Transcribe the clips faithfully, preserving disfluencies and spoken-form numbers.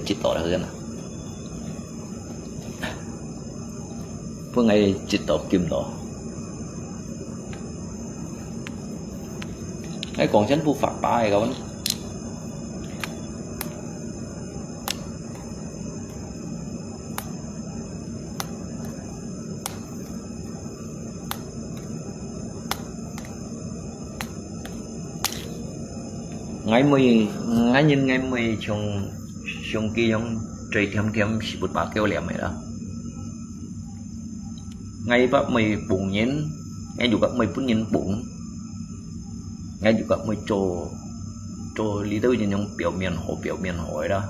接到了，真的。分𠊎接到金了。哎，光线不发达哎，kawan。𠊎妹，𠊎人，𠊎妹像，像佢樣最甜甜，四十八九年个啦。𠊎爸妹幫人，𠊎又个妹分人幫，𠊎又个妹做，做裡頭人用表面好，表面好个啦。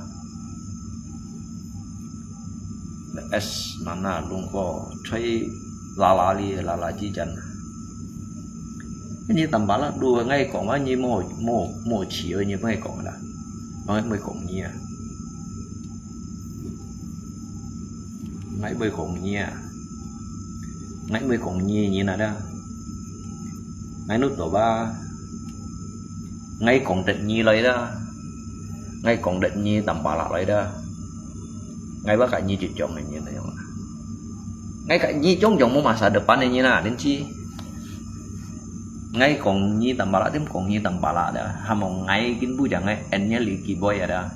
Es nana lungko choi lala li lala chi chan. Ini tambah lah, dua ngai kong ah, ini mo, mo, mo chi, ini mo kong lah. Mo, mo kong ni ah. Ngai mo kong ni ah. Ngai mo kong ni, ni na da. Ngai nút to ba. Ngai kong tet ni lai da. Ngai kong tet ni tambah lah lai da. Ngai ba ka ni chi chong ni na yong. Ngai ka ni chong chong mo masa depan ni na, đến chi. Ngai kong ni tambah lah, tim kong ni tambah lah da. Hamo ngai kin bu jang ngai en ni li ki boy ada.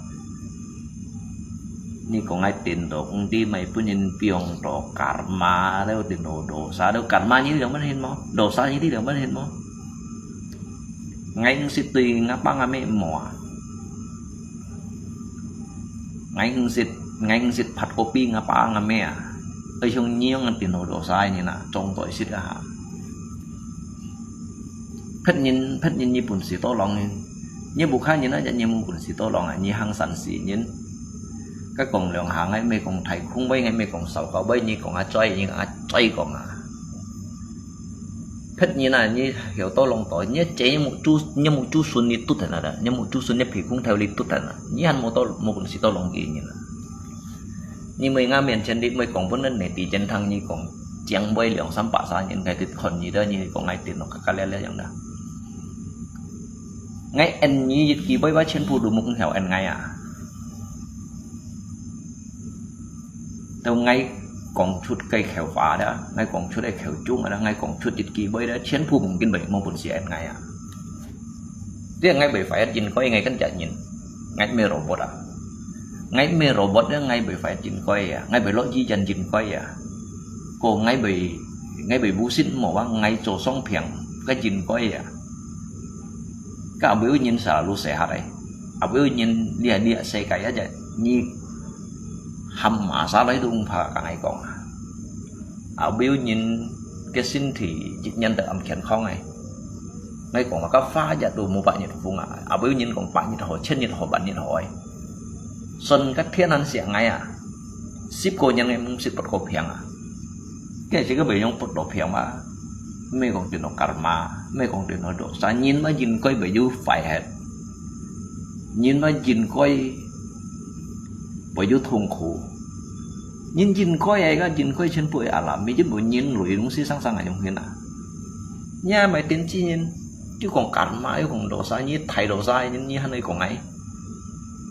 Ni kong ngai tin to, ung ti mai pun yin piong to karma, da tin to dosa, da karma ni dang man hin mo, dosa ni dang man hin mo. Ngai ung sit tui ngapa ngame mo. Ngai ung sit, ngai ung sit phat kopi ngapa ngame ah. Ơi, hiong nyiong tin to dosa ni na, chong toi sit ah. Phet nin, phet nin ni bun si to long ni. Ni bu kha ni na, ni mu bun si to long ah, ni hang san si ni. Ka kong liang hang ngai me kong thai khung bai, ngai me kong sao kau bai, ni kong a choi, ni a choi kong ah. Phet ni na, ni hiu to long to, ni che ni mu chu, ni mu chu sun ni tut na da, ni mu chu sun ni phi khung thai li tut na. Ni han mo to, mo bun si to long ki ni na. Ni mui nga mien chen li mui kong bun na ne ti chen thang ni kong chiang bai liang sam pa sa ni ngai tit khon ni da ni kong ngai tin no ka ka le le yang da. Ngai en ni yit ki bai ba chen pu du muk hiu en ngai ah. Tau ngai kong chut kai kheu fa da, ngai kong chut ai kheu chung da, ngai kong chut yit ki bai da, chen pu mung kin bai mo bun si en ngai ah. Dia ngai bai phải jin koi ngai kan ja nyin. Ngai me robot ah. Ngai me robot da ngai bai phải jin koi ah. Ngai bai lo ji jan jin koi ah. Ko ngai bai, ngai bai bu sin mo wa ngai cho song phiang ka jin koi ah. Ka bai u nyin sa lu se hat ai. A bai u nyin lia lia se kai ah ja. Ni ham ma sa lai dung pha ka ngai kong ah. A bai u nyin ke sin thi jit nyan da am khian khong ai. Ngai kong ma ka fa ja du mu ba nyit phung ah. A bai u nyin kong ba nyit ho, chen nyit ho, ban nyit ho ai. Son ka thian an sia ngai ah. Sip ko nyan ngai mung sip pot ko phiang ah. Ke si ka bai yong pot do phiang ma. Me kong tin no karma, me kong tin no dosa. Nyin ma jin koi bai yu fai het. Nyin ma jin koi bai yu thung khu. Nyin jin koi ai ka jin koi chen pu ai alam, mi jin bai nyin lui lung si sang sang ai yong hin ah. Nya mai tin chi nyin, yu kong karma, yu kong dosa, ni thai dosa, ni, ni han ai kong ai.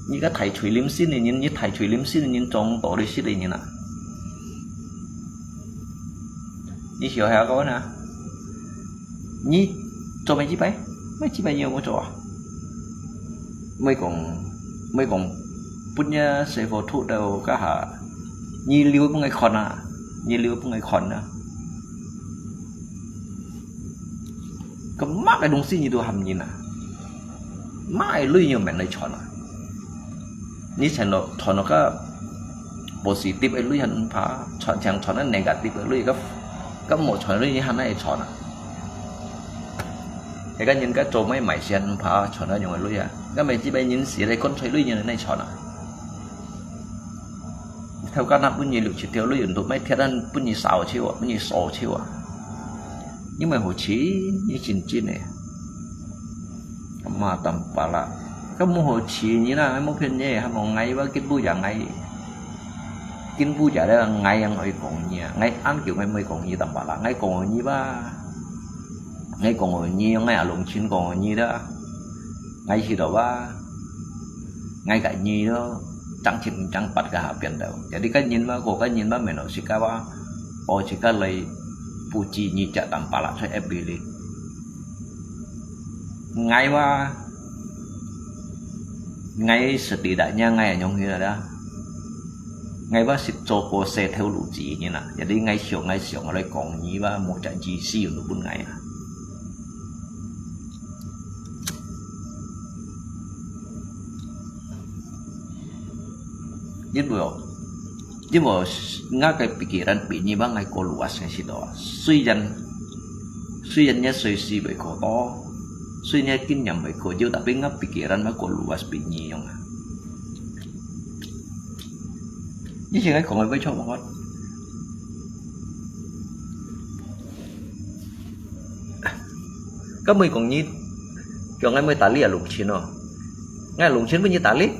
Ni ka thai chui lim sin ni, ni thai chui lim sin ni, chong to li si li ni na. Ni hiu hia kau na. Ni cho mai chi pai? Mai chi pai ni mo cho ah. Mai kong, mai kong, pun ya se fo thu dau ka ha. Ni liu pun ngai khon na. Ni liu pun ngai khon na. Ka mak ai dong si ni du ham ni na. Mai lui nyo men lai chon ah. Ni chen lo, chon lo ka positive ai lui han pha, chon chang chon ai negative ai lui ka, ka mo chon lui ni han ai chon ah. He ka nyin ka cho mai mai sian pha, chon ai yong ai lui ah. Ka mai chi bai nyin si lai kon choi lui nyin nai chon ah. Thâu ka na bun ni lu chi thâu lui yun tu mai thiat an bun ni sao chiu ah, bun ni so chiu ah. Ni mai ho chi, ni chin chin eh. Ma tam pa la. Ka mu ho chi ni na, ngai mu phian ni, ha mo ngai ba kin bu ya ngai. Kin bu ya da ngai yang oi kong ni ah. Ngai an kiu ngai mai kong ni tam pa la. Ngai kong ni ba. Ngai kong ni, ngai a long chin kong ni da. Ngai hi do ba. Ngai ka ni do. 正七毋正八个下邊頭。Jadi該人嘛，个該人嘛，menurut自家話，哦，自家來布置你隻tampalak在F B裡。𠊎話，𠊎setidaknya𠊎恁樣去啦。𠊎話識做過這條路子个人啊，jadi𠊎想，𠊎想來講，你話無隻意思用到分𠊎啊。 因為，因為𠊎个pikiran比你話𠊎過luas个時候啊，雖然，雖然你歲數會過多，雖然你經驗會過少，tapi𠊎pikiran𠊎過luas比你樣啊。你現在講个會錯無？該毋係講你，叫𠊎毋係tali啊，lungchin哦。𠊎lungchin分你tali。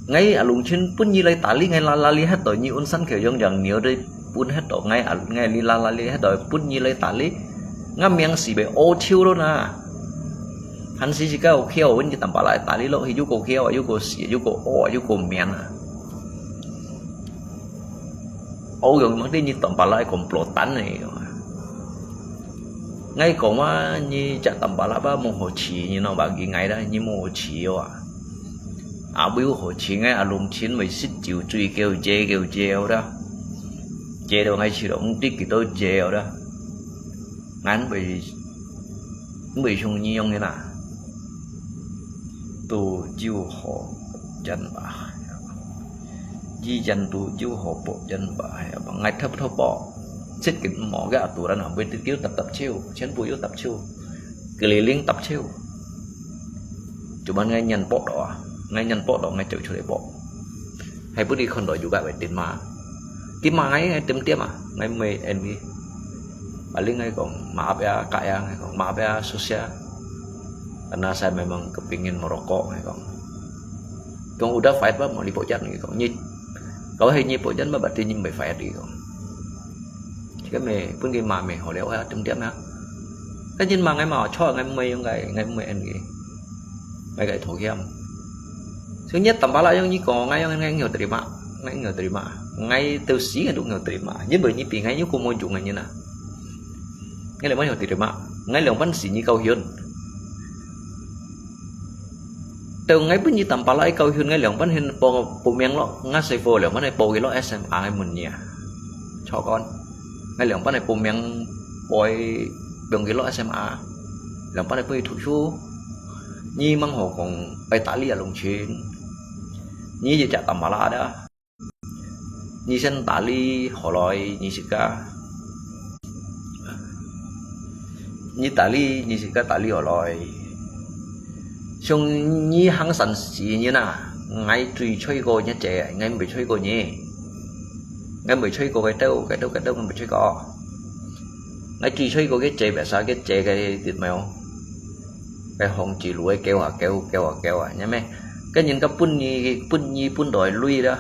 𠊎啊lungchin分你來tali，𠊎啦啦哩歇到你unsan佢樣樣鳥都分歇到，𠊎啊，𠊎哩啦啦哩歇到分你來tali。𠊎命是被屙臭了啦。還是自家有橋，分你tampalak tali落去，又過橋啊，又過死，又過屙啊，又過命啊。 哦，用麼个你tampalak講blotan呢？𠊎講話，你隻tampalak吧，無好處，你喏，bagi𠊎啦，你無好處哦啊。啊，無好處，𠊎啊，lungchin會食酒醉，叫姐叫姐哦啦。姐到𠊎去了，毋知幾多姐哦啦。𠊎會，會像你樣个啦。 都有好人吧。以前都有好報人吧，哎呀，𠊎偷偷報，切个無个，aturan啊，會得叫搭搭手，全部有搭手，keliling搭手。Cuman𠊎nhận報到啊，𠊎nhận報到，𠊎走出來報。Hai pun ikon do juga wai tin ma. Tin ma ngai, ngai tem tiam ah, ngai mei en ni. Paling ngai kong maaf ya kak ya, ngai kong maaf ya sus ya. Karena saya memang kepingin merokok, ngai kong. Kong udah fight ba, mau lipojan, ngai kong. Nyi, kau hai nyi pojan ba, berarti nyi mei fight, ngai kong. Jika mei, pun ngai ma mei, ho liao ya, tem tiam ya. Kan jin ma ngai ma, cho ngai mei yung ngai, ngai mei en ngai. Ngai kai thok hiam. Sing nyet tam pala yang nyi ko, ngai yang ngai ngau terima. Ngai ngau terima. Ngai teu si ngai du ngau terima. Nyi bơ nyi pi ngai nyi ko mo jung ngai nyi na. Ngai le ma ngau terima. Ngai leong pan si nyi kau hyun. Teu ngai pun nyi tam pala ai kau hyun ngai leong pan hyun po, po miang lo. Ngai sai fo leong pan ai po ki lo S M A ngai mun nyi a. Cho kon. Ngai leong pan ai po miang po ai biong ki lo S M A. Leong pan ai po i thu shu. Nyi mang ho kong ai ta li a long chin. Nyi ji ja tam pala da. Nyi sen ta li ho loi nyi si ka. Nyi ta li, nyi si ka ta li ho loi. Sung nyi hang san si nyi na. Ngai tui choi ko nyi che, ngai mbe choi ko nyi. Ngai mbe choi ko kai tau, kai tau, kai tau, ngai mbe choi ko. Ngai tui choi ko ke che, biasa ke che ke tit mèo. Cái hông chỉ lùi kéo à kéo, kéo à kéo à, nhớ mê. Cái nhìn cái pun nhi, pun nhi, pun đòi lui đó.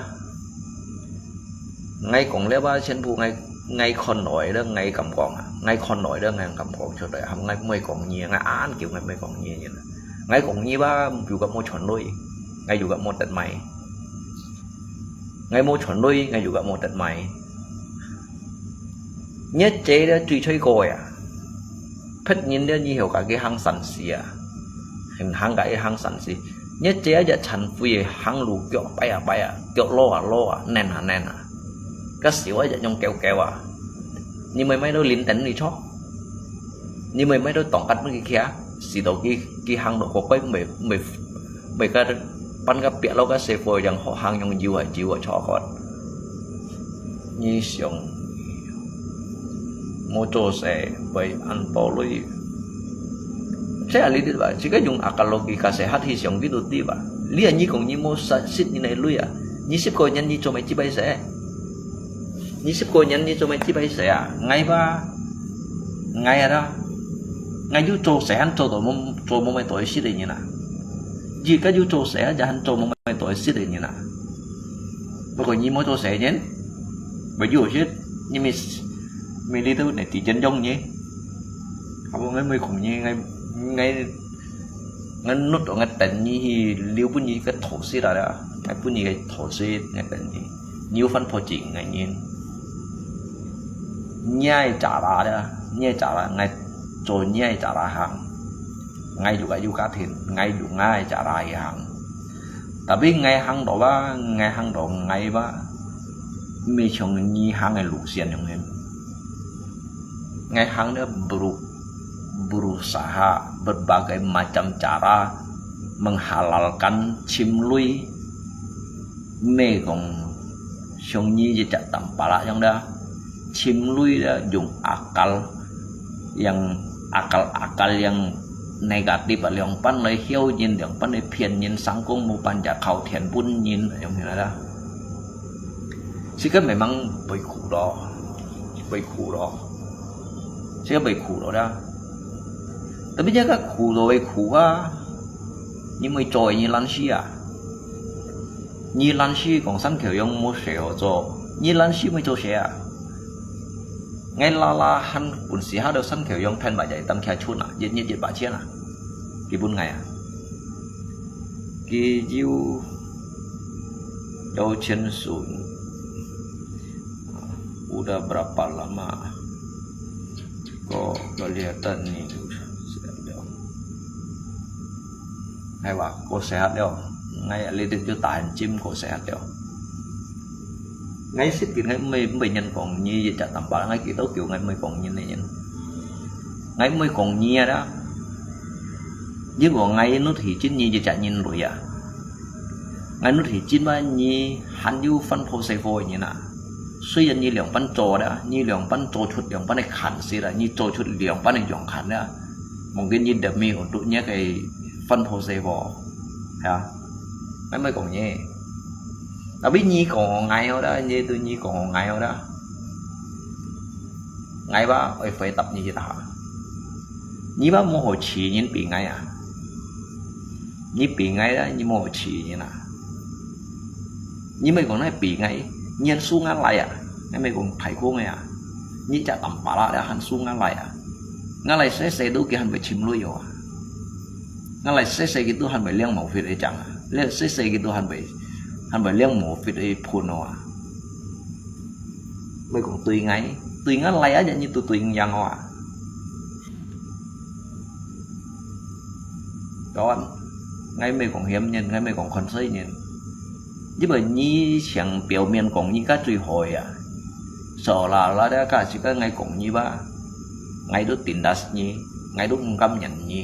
Ngay còn lẽ ba sen bu ngay, ngay khôn nổi đó, ngay cầm còn à. Ngay khôn nổi đó, ngay cầm còn cho đợi hâm, ngay mê còn nhi, ngay án kiểu ngay mê còn nhi như là. Ngay còn nhi ba, dù gặp mua chọn lui. Ngay dù gặp mua tận mày. Ngay mua chọn lui, ngay dù gặp mua tận mày. Nhất chế đó truy吹过呀。 Phết nhìn đó nhi hiểu cả cái hang sẵn xì à. Hình hang cả cái hang sẵn xì. Nhất chế á chăn phui hang lù kiệu bay à bay à. Kiệu lô à lô à, nèn à nèn à. Cá xỉu á nhông kéo kéo à. Nhi mày mày đâu lính tấn đi chó. Nhi mày mày đâu tổng cắt mấy cái kia. Xì đầu cái, cái hang đó có quay mày, mày, mày cá pan cá piạ lô cá xe phôi yang họ hang nhông jiu à jiu à chó con. Nhi xiong. Mô chô sẻ, bày ăn tô lui. Sẻ a li dit ba, chỉ có dùng akal logika sehat hi xiong dit dit ba. Li a nhi kong nhi mô sa sit nhi nai lui a. Nhi sip ko nhan nhi chô mai chi bai sẻ. Nhi sip ko nhan nhi chô mai chi bai sẻ a. Ngai ba. Ngai a da. Ngai yu chô sẻ han chô tô mô, chô mô mai tô sit nhi na. Ji ka yu chô sẻ a ja han chô mô mai tô sit nhi na. Bơ ko nhi mô chô sẻ nhen. Bơ yu sit. Nhi mi, mi li tu ne ti chen jong nhi. Habo ngai mui khong nhi, ngai, ngai, ngai nut ngai ten nhi hi liu pun nhi ka thô sit a da. ，𠊎分你个頭緒，𠊎等你，你有番婆子个人，你个查拉啦，你个查拉，𠊎做你个查拉行，𠊎有个有家庭，𠊎有𠊎个查拉个行。Tapi𠊎行到啊，𠊎行到𠊎吧，毋係像你行个路線樣个。 Ngai hang dia beru-, berusaha berbagai macam cara menghalalkan cim lui. Mê kong siung nyi je cak tampala yang dia, cim lui dia yung akal, yang akal-akal yang negatif, liang pan lai hiau nyin, liang pan lai phian nyin, sang kong mu pan ja khau thian bun nyin, yang nyi dia. 这个memang 会苦咯，会苦咯，这个会苦咯啦。Tapi 这个苦咯会苦啊，你没做你烂事啊，你烂事讲三口用没事好做，你烂事没做事啊。Ngai lala han pun si ha do 三口用 pen ba jai tam kia chun ah, jet jet jet ba chian ah. Ki bun ngai ah. Ki jiu yau chen sun. Udah berapa lama ko kelihatan ni? Hai wa, ko sehat yo. Ngai lidik ju tahan gym ko sehat yo. Ngai sit ki ngai mei mei nyan kong ni je cak tampal ngai ki tau kiu ngai mei kong ni ni nyan. Ngai mei kong ni ada. Ji bo ngai nut hi chin ni je cak nyin lui ya. Ngai nut hi chin ba ni han yu fan po se fo nyin na. Sui yan ni liang pan cho da, ni liang pan cho chut liang pan kan si da, ni cho chut liang pan yong kan da. Mungkin ni demi untuk ni kai fan po se fo. Ya. Ngai mei kong ni. Tapi nyi kong ngai ho da, nyi tu nyi kong ngai ho da. Ngai ba oi fai tap nyi ta. Nyi ba mo ho chi nyin pi ngai a. Nyi pi ngai da, nyi mo ho chi nyin a. Nyi mei kong nai pi ngai, nyi han su nga lai a. Ngai mei kong thai kong a. Nyi cha tam pa la da han su nga lai a. Nga lai se se du ki han bai chim lui yo a. Nga lai se se ki du han bai liang mau fit e chang a. Liang se se ki du han bai, han bai liang mau fit e phun o a. Mei kong tui ngai, tui nga lai a, nyi tu tui yang o a. Kawan, ngai mei kong hiam nyin, ngai mei kong khon sai nyin. Ji bai nyi siang piao mian kong nyi ka chui hoi a. Sa la la da ka si ka ngai kong nyi ba. Ngai du tindas nyi, ngai du ngam nyan nyi.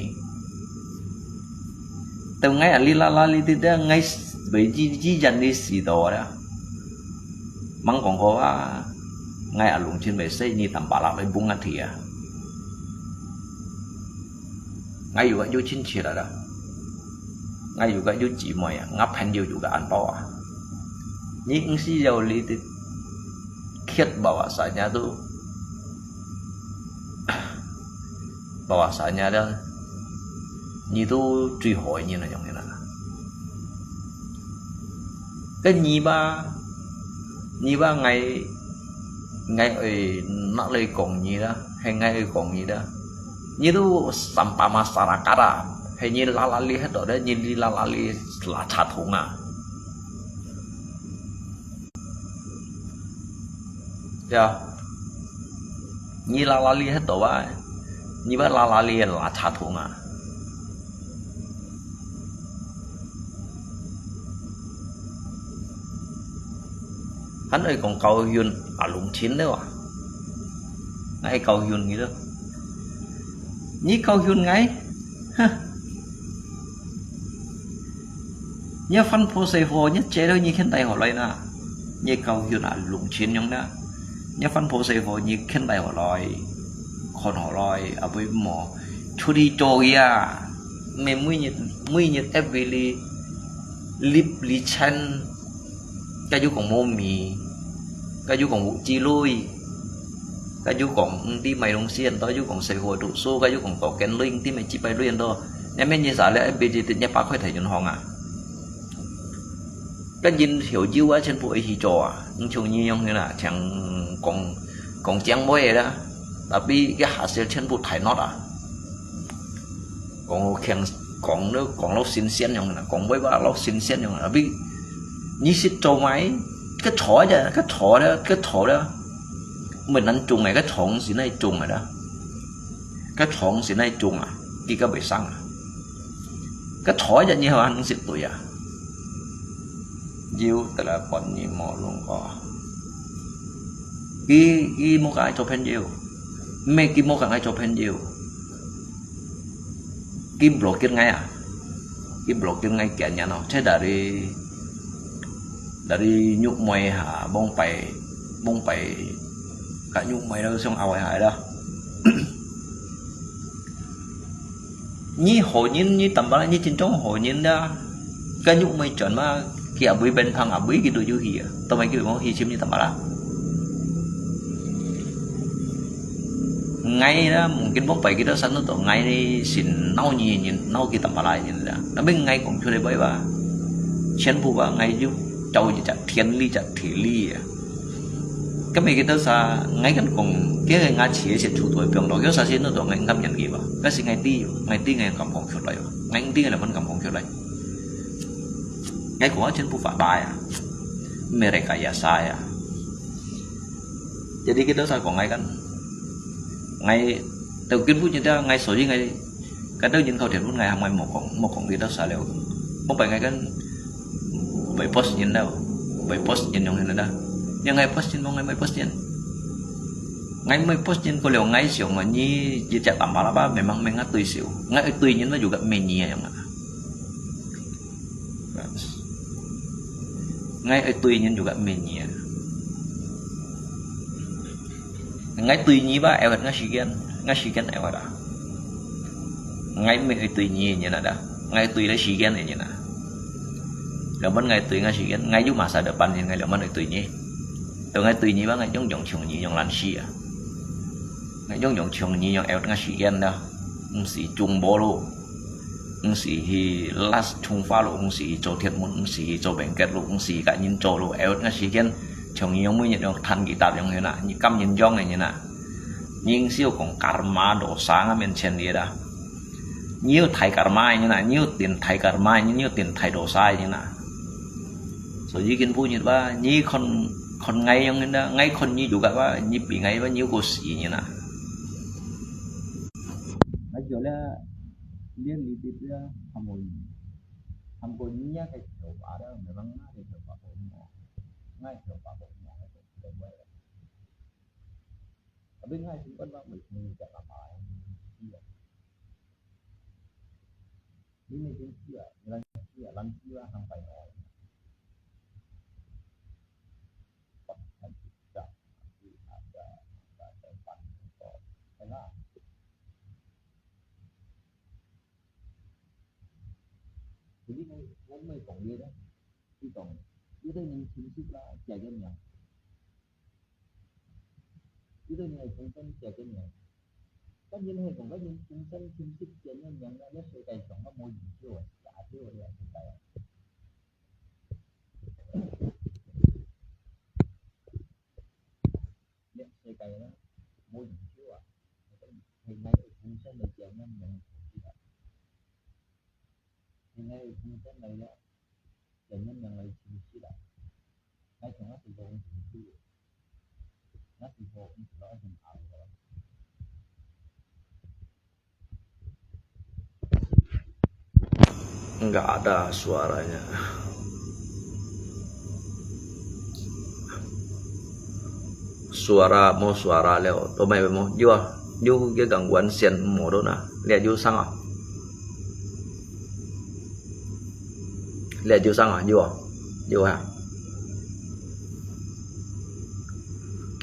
Teu ngai a li la la li ti da ngai s-, bai ji, ji jan li si do da. Mang kong ko a, ngai a lung chin bai sai nyi tam pa la bai bung a thi a. Ngai yu ka yu chin chi la da. Ngai yu ka yu ji moi a, nga phen yu yu ka an pao a. Nyi ng si yau li ti khiat bahwasanya tu, bahwasanya da, nyi tu chui hoi nyin na yong nyin na. Ka nyi ba, nyi ba ngai, ngai oi nak lai kong nyi da, hai ngai oi kong nyi da. Nyi tu sampah masyarakat a, hai nyi la la li hai do da, nyi li la la li la cha thung a. Ya. Nyi la la li hai do ba, nyi ba la la li la cha thung a. Hăn ơi kong kau hiun a lung chin leo a. Ngai kau hiun ngi leo. Nyi kau hiun ngai. Ha. Nyi phan pho sai pho, nyi che leo nyi khen tai ho lai na. Nyi kau hiun a lung chin yong na. Nyi phan pho sai pho, nyi khen tai ho lai. Khon ho lai, a bui mo. Chu đi cho ya. Mê mui nyi, mui nyi ep vi li. Lip li chen. Ka yu kong mo mi. Ka yu kong wu chi lui. Ka yu kong ng ti mai lung sien, ta yu kong sai ho du su, ka yu kong to ken lui, ng ti mai chi pai lui en to. Nyi mê nyi sa le, ep vi ti ti nyi pa khoi thai yun hong a. Ka yin hiu yu a, chen pu ei hi cho a. Ng chung nyi yong hiu na, chang kong, kong chiang boi la. Tapi ka hasil chen pu thai not a. Kong keng, kong lo, kong lo sin sien yong na, kong boi ba lo sin sien yong na. Tapi 你識做麼个？該草个，該草个，該草个，毋係恁種个，該草係哪種个啦？該草係哪種啊？佢个會生啊？該草个你好還識對啊？有得了半年無弄過。佢，佢無佮𠊎做朋友，毋係佢無佮𠊎做朋友。Ki blokir ngai ah. Ki blokir ngai kian yan oh. Cai dari, dari Nyuk Mui ha, bông pai, bông pai. Ka Nyuk Mui lo song awai hai da. Nyi ho nyin, nyi tambal, nyi chin chong ho nyin da. Ka Nyuk Mui chon ma, ki abui ben phang abui ki du yu hi. Tao mai ki bông hi chim nyi tambal. Ngai na, mungkin bông pai kita sanu to, ngai ni sin nau nyi nyin, nau kita malai nyin da. Tapi ngai kong chule bai ba. Chen pu ba ngai yu, chau ji chak, thian li chak, thi li ya. Kami kita sa, ngai kan kong, kia ngai chi sin chu to piong lo, kio sa sin no to ngai ngam nyan ki ba. Kasi ngai ti, ngai ti ngai kam kong chule ba. Ngai ti ngai laman kam kong chule. Ngai kong chen pu fa ba ya. Mereka ya sa ya. Jadi kita sa kong ngai kan. Ngai tau kin pu nyi ta ngai so ji ngai. Kan tau nyin khau thian pu ngai ham ngai mok kong, mok kong kita sa leo. Mok pai ngai kan bai post nyin leo. Bai post nyin yong hin da. Yang ngai post nyin mok ngai mai post nyin. Ngai mai post nyin ko leo ngai siu ngai nyi ji chak tam ba la ba memang menga tui siu. Ngai tui nyin ma juga me nyi yang. Ngai ơi tui nyin juga me nyi. Ngai tui nyi ba ewet nga sikian, nga sikian ewet a. Ngai me ơi tui nyi nyin ada. Ngai tui le sikian nyin a. Laman ngai tui nga sikian, ngai yu masa depan nyin ngai laman ơi tui nyi. To ngai tui nyi ba ngai yong yong chung nyi yong lan si a. Ngai yong yong chung nyi yong ewet nga sikian da. Msi chung bo lo. Ung si hi last chung fa lo, ung si hi cho thiet mun, ung si hi cho bengket lo, ung si hi ka nyin cho lo, ewet nga si kian, chong yong mui nyin yong than ki tap yong yun a, nyi kam nyin yong nyin a. Nyi siu kong karma dosa nga men chen li da. Nyi yu thai karma nyin a, nyi yu tin thai karma nyin, nyi yu tin thai dosa nyin a. So yi kin pu nyin ba, nyi khon, khon ngai yong nyin da, ngai khon nyi juga ba, nyi pi ngai ba, nyi yu ko si nyin a. Ngai kio le, Liên lý thuyết á, hàm hội, hàm hội nhé cái kiểu bà đó, mày mang ngay cái kiểu bà hội mỏ, ngay kiểu bà hội mỏ, cái kiểu bà hội. Ở bên ngay chúng con bác mình, mình sẽ làm bài, mình chia. Nếu mình cũng chia, mình chia, làm chia hàng bài nói. Bác hãy chia, chia, chia, chia, chia, chia, chia, chia, chia. Jadi, ngai, ngai mai kong ye da. Ki kong, ye da ning chim sik la, jia ye miang. Ye da ning ai kong san jia ye miang. Kan yin hai kong, kan yin kong san chim sik jia ye miang la, ye sui kai kong, ma mo yin jiu a, jia jiu a, ye sui kai a. Ye sui kai la, mo yin jiu a. Thì ngai ai kong san la, jia ye miang. Thì ngai ai kong san la, jia ye miang la, chim sik la. Ngai kong a sui kong chim sik. Enggak ada suaranya. Suara, mo suara leo, to mai mo, jua, ju ke gangguan sian mo do na, lihat ju sang ah. Lihat ju sang ah, jua, jua ha.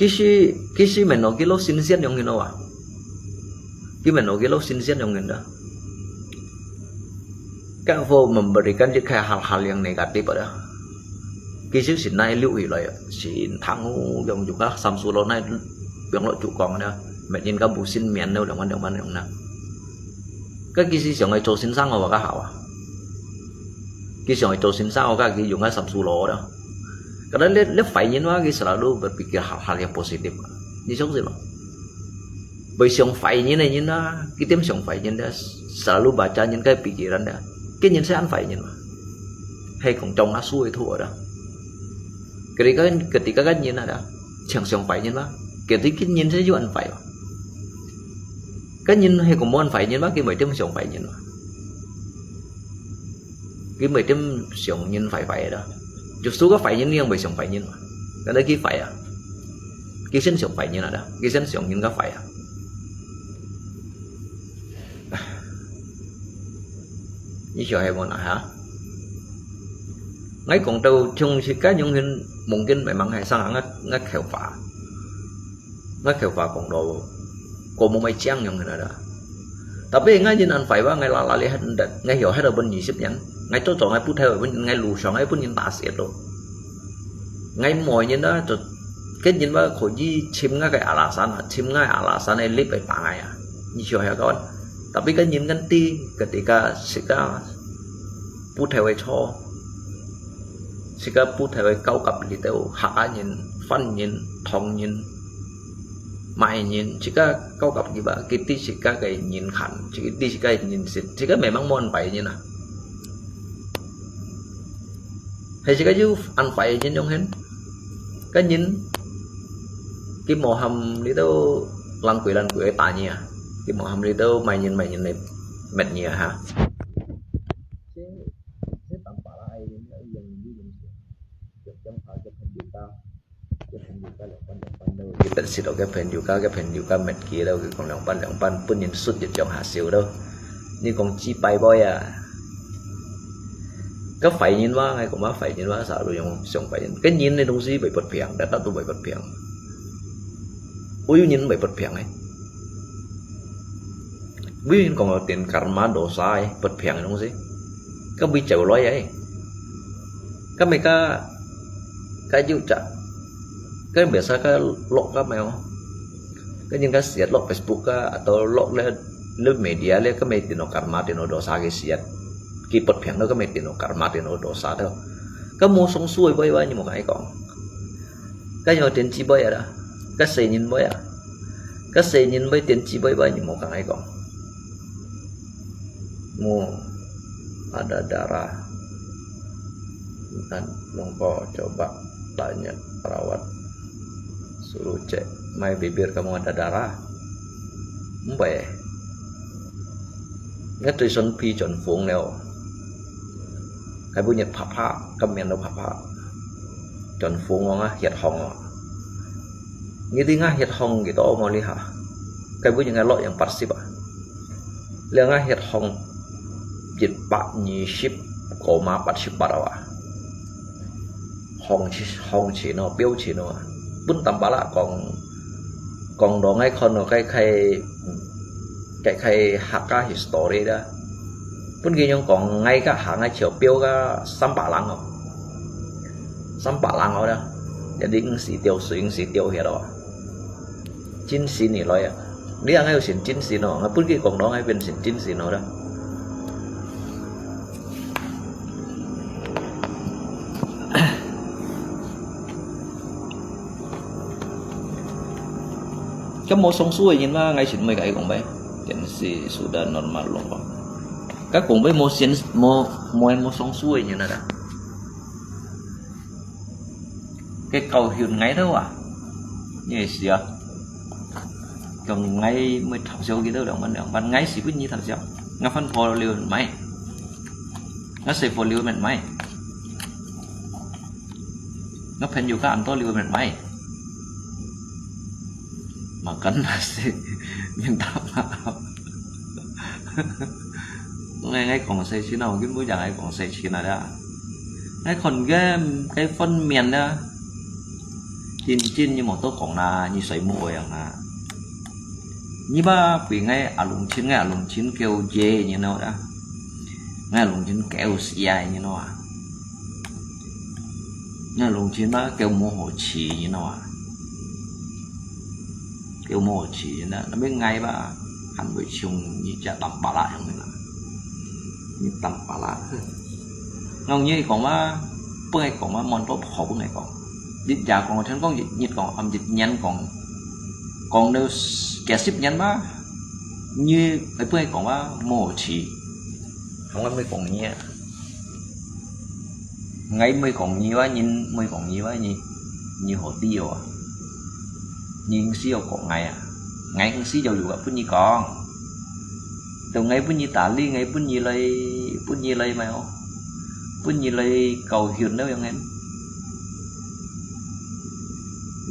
Kisi, kisi meno kilo sinsian yong hino ah. Ki meno kilo sinsian yong hino. Kan fo memberikan je kayak hal-hal yang negatif ada. Kisi sinai liu ilai, sin thangu yong juga samsulo nai yong lo ju kong ada. Met yin ka bu sin mian lo dong man dong man yong na. Ka kisi siang ai cho sin sang wa ka hao ah. Kisi siang ai cho sin sang wa ka ki yong ka samsulo ada. Kadang le, le fai yin wa ki selalu berpikir hal-hal yang positif. Ni siang sih lo. Bai siang fai nyin ai nyin a, kitem siang fai nyin da, selalu baca nyin kai pikiran da. Ke nyin sai an fai nyin ma. Hai kong chong a sui thu da. 佢兜个，佢兜个人啊，像像壞人嘛，佢兜个人係有恁壞嘛。个人係講無恁壞人嘛，佢毋會點像壞人嘛。佢毋會點像人壞壞个啦。就係个壞人，佢毋會像壞人嘛。Karena佢壞啊，佢先像壞人啊，佢先像人較壞啊。你曉得無哪哈？𠊎講到從自家用心，mungkin memang係生，𠊎，𠊎口話，𠊎口話講到，過無麼正用心啦。Tapi𠊎人恁壞話，𠊎啦啦哩，𠊎曉得分二十年，𠊎做做𠊎不偷，分𠊎路上𠊎分人打死都。 𠊎無人啊，就，个人嘛可以尋𠊎个阿拉山啊，尋𠊎阿拉山个立个打𠊎啊，你曉得講。Tapi个人跟知，佢兜个自家不偷个錯，自家不偷个交合裡肚，客家人、番人、唐人、馬來人，自家交合佢吧，佢知自家个人權，佢知自家个人性，自家memang無恁壞人啊。 係自家有恁壞个人用心，个人，佢無喊你兜懶鬼懶鬼个打你啊，佢無喊你兜麼人麼人來滅你啊哈。Kita sit到个朋友家，个朋友家滅佢了，佢講兩半兩半，分人suốt一張下笑了。你講幾百倍啊？个壞人嘛，𠊎講嘛壞人嘛，啥都用像壞人。个人个東西會不平，tetap都會不平。有人會不平个。有人講到定karma dosa个不平个東西，个會走來个。个每个 个有隻，个biasa个落个咩哦，个人个寫落Facebook个，atau落咧，咧media咧，个咩定到karma，定到dosa个寫，佢不平到个咩定到karma，定到dosa到，个無上司个話，你莫同佢講，个有天使話啊啦，个世人話啊，个世人話天使話，你莫同佢講。 Mu ada darah. Kan, lungko coba tanya perawat. Suruh cek, mai bibir kamu ada darah. Mbai. Ngat tui son pi chon fung leo. Kai bu nyet pha pha, kam mian lo pha pha. Chon fung ong a, hiet hong ong. Ngi ti nga hiet hong ki to mo li ha. Kai bu nyet ngai lo yang parsip a. Liang a hiet hong, jet pak nyi sip, koma pat sip pat awa. Hong chi, hong chi no, piu chi no. Pun tam pala kong, kong do ngai kon no kai kai, kai kai haka history da. Pun ki nyong kong ngai ka ha ngai chiu piu ka sam pa lang o. Sam pa lang o da. Jadi ng si tiu sui, ng si tiu hiet o. Chính xác你來啊。你還有信chính xác哦，我本佢講到該邊信chính xác哦啦。該無上司个人嘛，𠊎先毋會甲佢講咩，電視sudah normal咯。該講咩無先，無，無，無上司个人啊啦。 該教訓𠊎兜啊，你會死啊！講𠊎會偷笑佢兜兩萬兩萬，𠊎死分你偷笑，𠊎番婆流買，𠊎細婆流面買，𠊎朋友个恁多流面買。 Makan nasi minta maaf。𠊎，𠊎講細錢啊，根本就𠊎講細錢啊啦。𠊎看該，該方面啦，真真你莫多講啦，你水木樣啦。你把比𠊎阿龍親，𠊎阿龍親叫姐，你know啦。𠊎阿龍親叫死啊，你know啊。 那龍親嘛，叫無好吃，你知道啊？叫無好吃，那，那邊𠊎吧，還會像你這當巴拉樣的啦。你當巴拉。𠊎你講嘛，分𠊎講嘛，問到好分𠊎講。你也講，聽講一日講，暗一年講，講到幾十年嘛，你還分𠊎講嘛，無好吃。還會講你啊？ 𠊎毋係講你啊，人毋係講你啊，你，你好知哦啊。你毋使要講𠊎啊，𠊎毋使要有个分你講。到𠊎分你打理，𠊎分你來，分你來買哦，分你來教訓了樣个。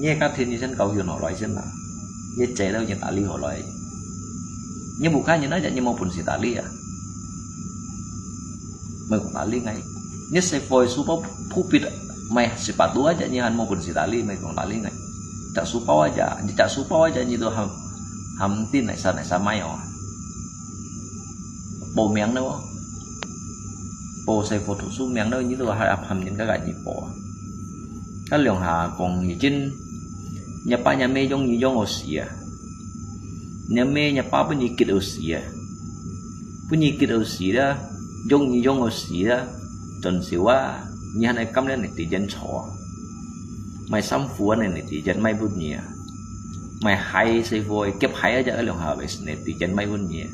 你个家庭你先教訓好來先啦，你个仔了你打理好來。你屋下人啊，你無本事打理啊。 毋係講打理𠊎。你細貨書包鋪筆，買十八度啊，你還無本事打理，毋係講打理𠊎。隻書包啊，你隻書包啊，你都還，還毋知哪儕哪儕買哦。報名了哦，報細貨讀書名了，你都還，還人家个你報啊。該兩下講已經，你爸你姆養你養到死啊，你姆你爸分你激到死啊。 分你激到死啦，養你養到死啦，轉手啊，你還愛甘願你地錢坐啊？買衫褲啊，你地錢買分你啊？買鞋細貨，夾鞋啊，隻兩下位你地錢買分你啊？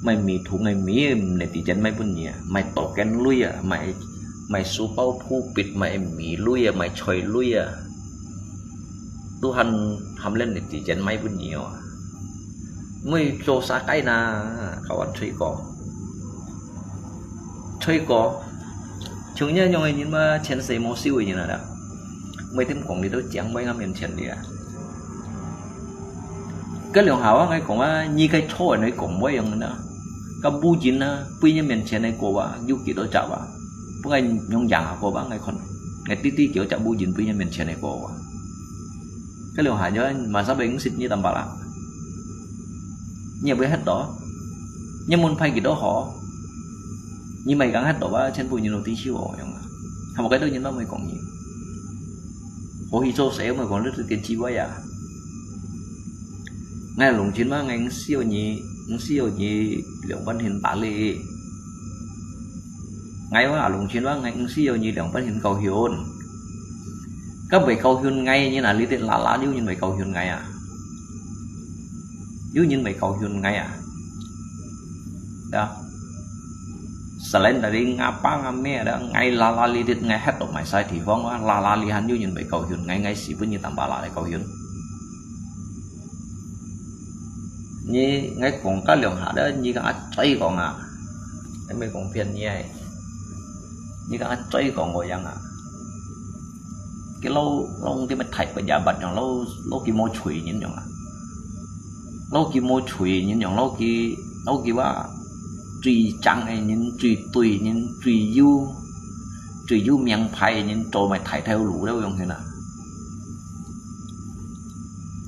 買米桶个米，你地錢買分你啊？買刀間鐳啊，買，買書包鋪筆，買米鐳啊，買菜鐳啊，都還，還連你地錢買分你哦。 毋會做啥个呐，教人吹歌。吹歌，像你樣个人嘛，前世無修个人啊啦。毋會聽講你都講話个面前哩啊。該兩下啊，𠊎講啊，你該錯人來講話樣个呐。該無人啊，對你面前个歌啊，有幾多隻啊？不過用樣下歌啊，𠊎看，𠊎弟弟幾多隻無人對你面前个歌啊。 該兩下就馬上被五十你tambah啦。你也毋會歇到，你門牌幾多號？你買講歇到吧，全部人都知曉哦，樣啊。他們該兜人都毋會講你。何以做事毋會講你這點智慧啊？𠊎攏真嘛，𠊎毋需要你，毋需要你兩半天打理。 𠊎話攏真話，𠊎毋需要你兩半天教訓。該會教訓𠊎，你哪裡得啦啦有人會教訓𠊎啊？有人會教訓𠊎啊？呀，selain dari ngapa ngamia ada，𠊎啦啦裡得，𠊎歇到買晒地方啊，啦啦裡還有人會教訓𠊎，𠊎死分你tambah啦來教訓。 你，𠊎講該兩下了，你講啊，嘴講啊，你毋係講騙你啊，你講啊，嘴講个樣啊。佢老，老佢乜大pejabat樣，老，老佢無罪人樣啊。老佢無罪人樣，老佢，老佢話最正个人，最對人，最有，最有名牌个人，做乜大頭路了樣个啦。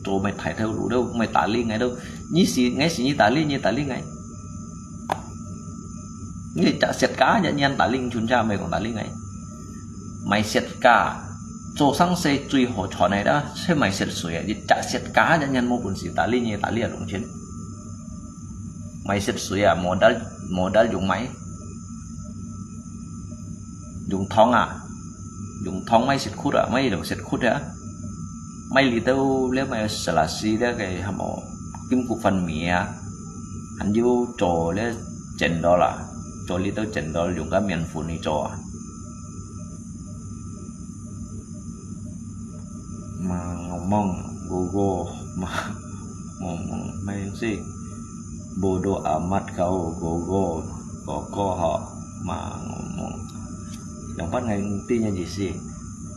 做乜大頭路都，乜打理𠊎都，你係，𠊎係你打理，你打理𠊎。你隻雪茄，你，你打理，全家毋係講打理𠊎。買雪茄，做生意最好賺个啦，係買雪水啊，一隻雪茄，你，你無本事打理，你打理啊，攏錢。買雪水啊，modal，modal用買。 用糖啊，用糖買雪窟啊，買用雪窟啊，買裡兜了買selasi了个什麼金谷飯米啊，還有做了cendol啊，做裡兜cendol用个麵粉去做啊。Mangomong, gogo, ma-, ngomong, 咩意思？Bodoh amat kau, gogo, gogo ho, mangomong. 兩班人知个意思。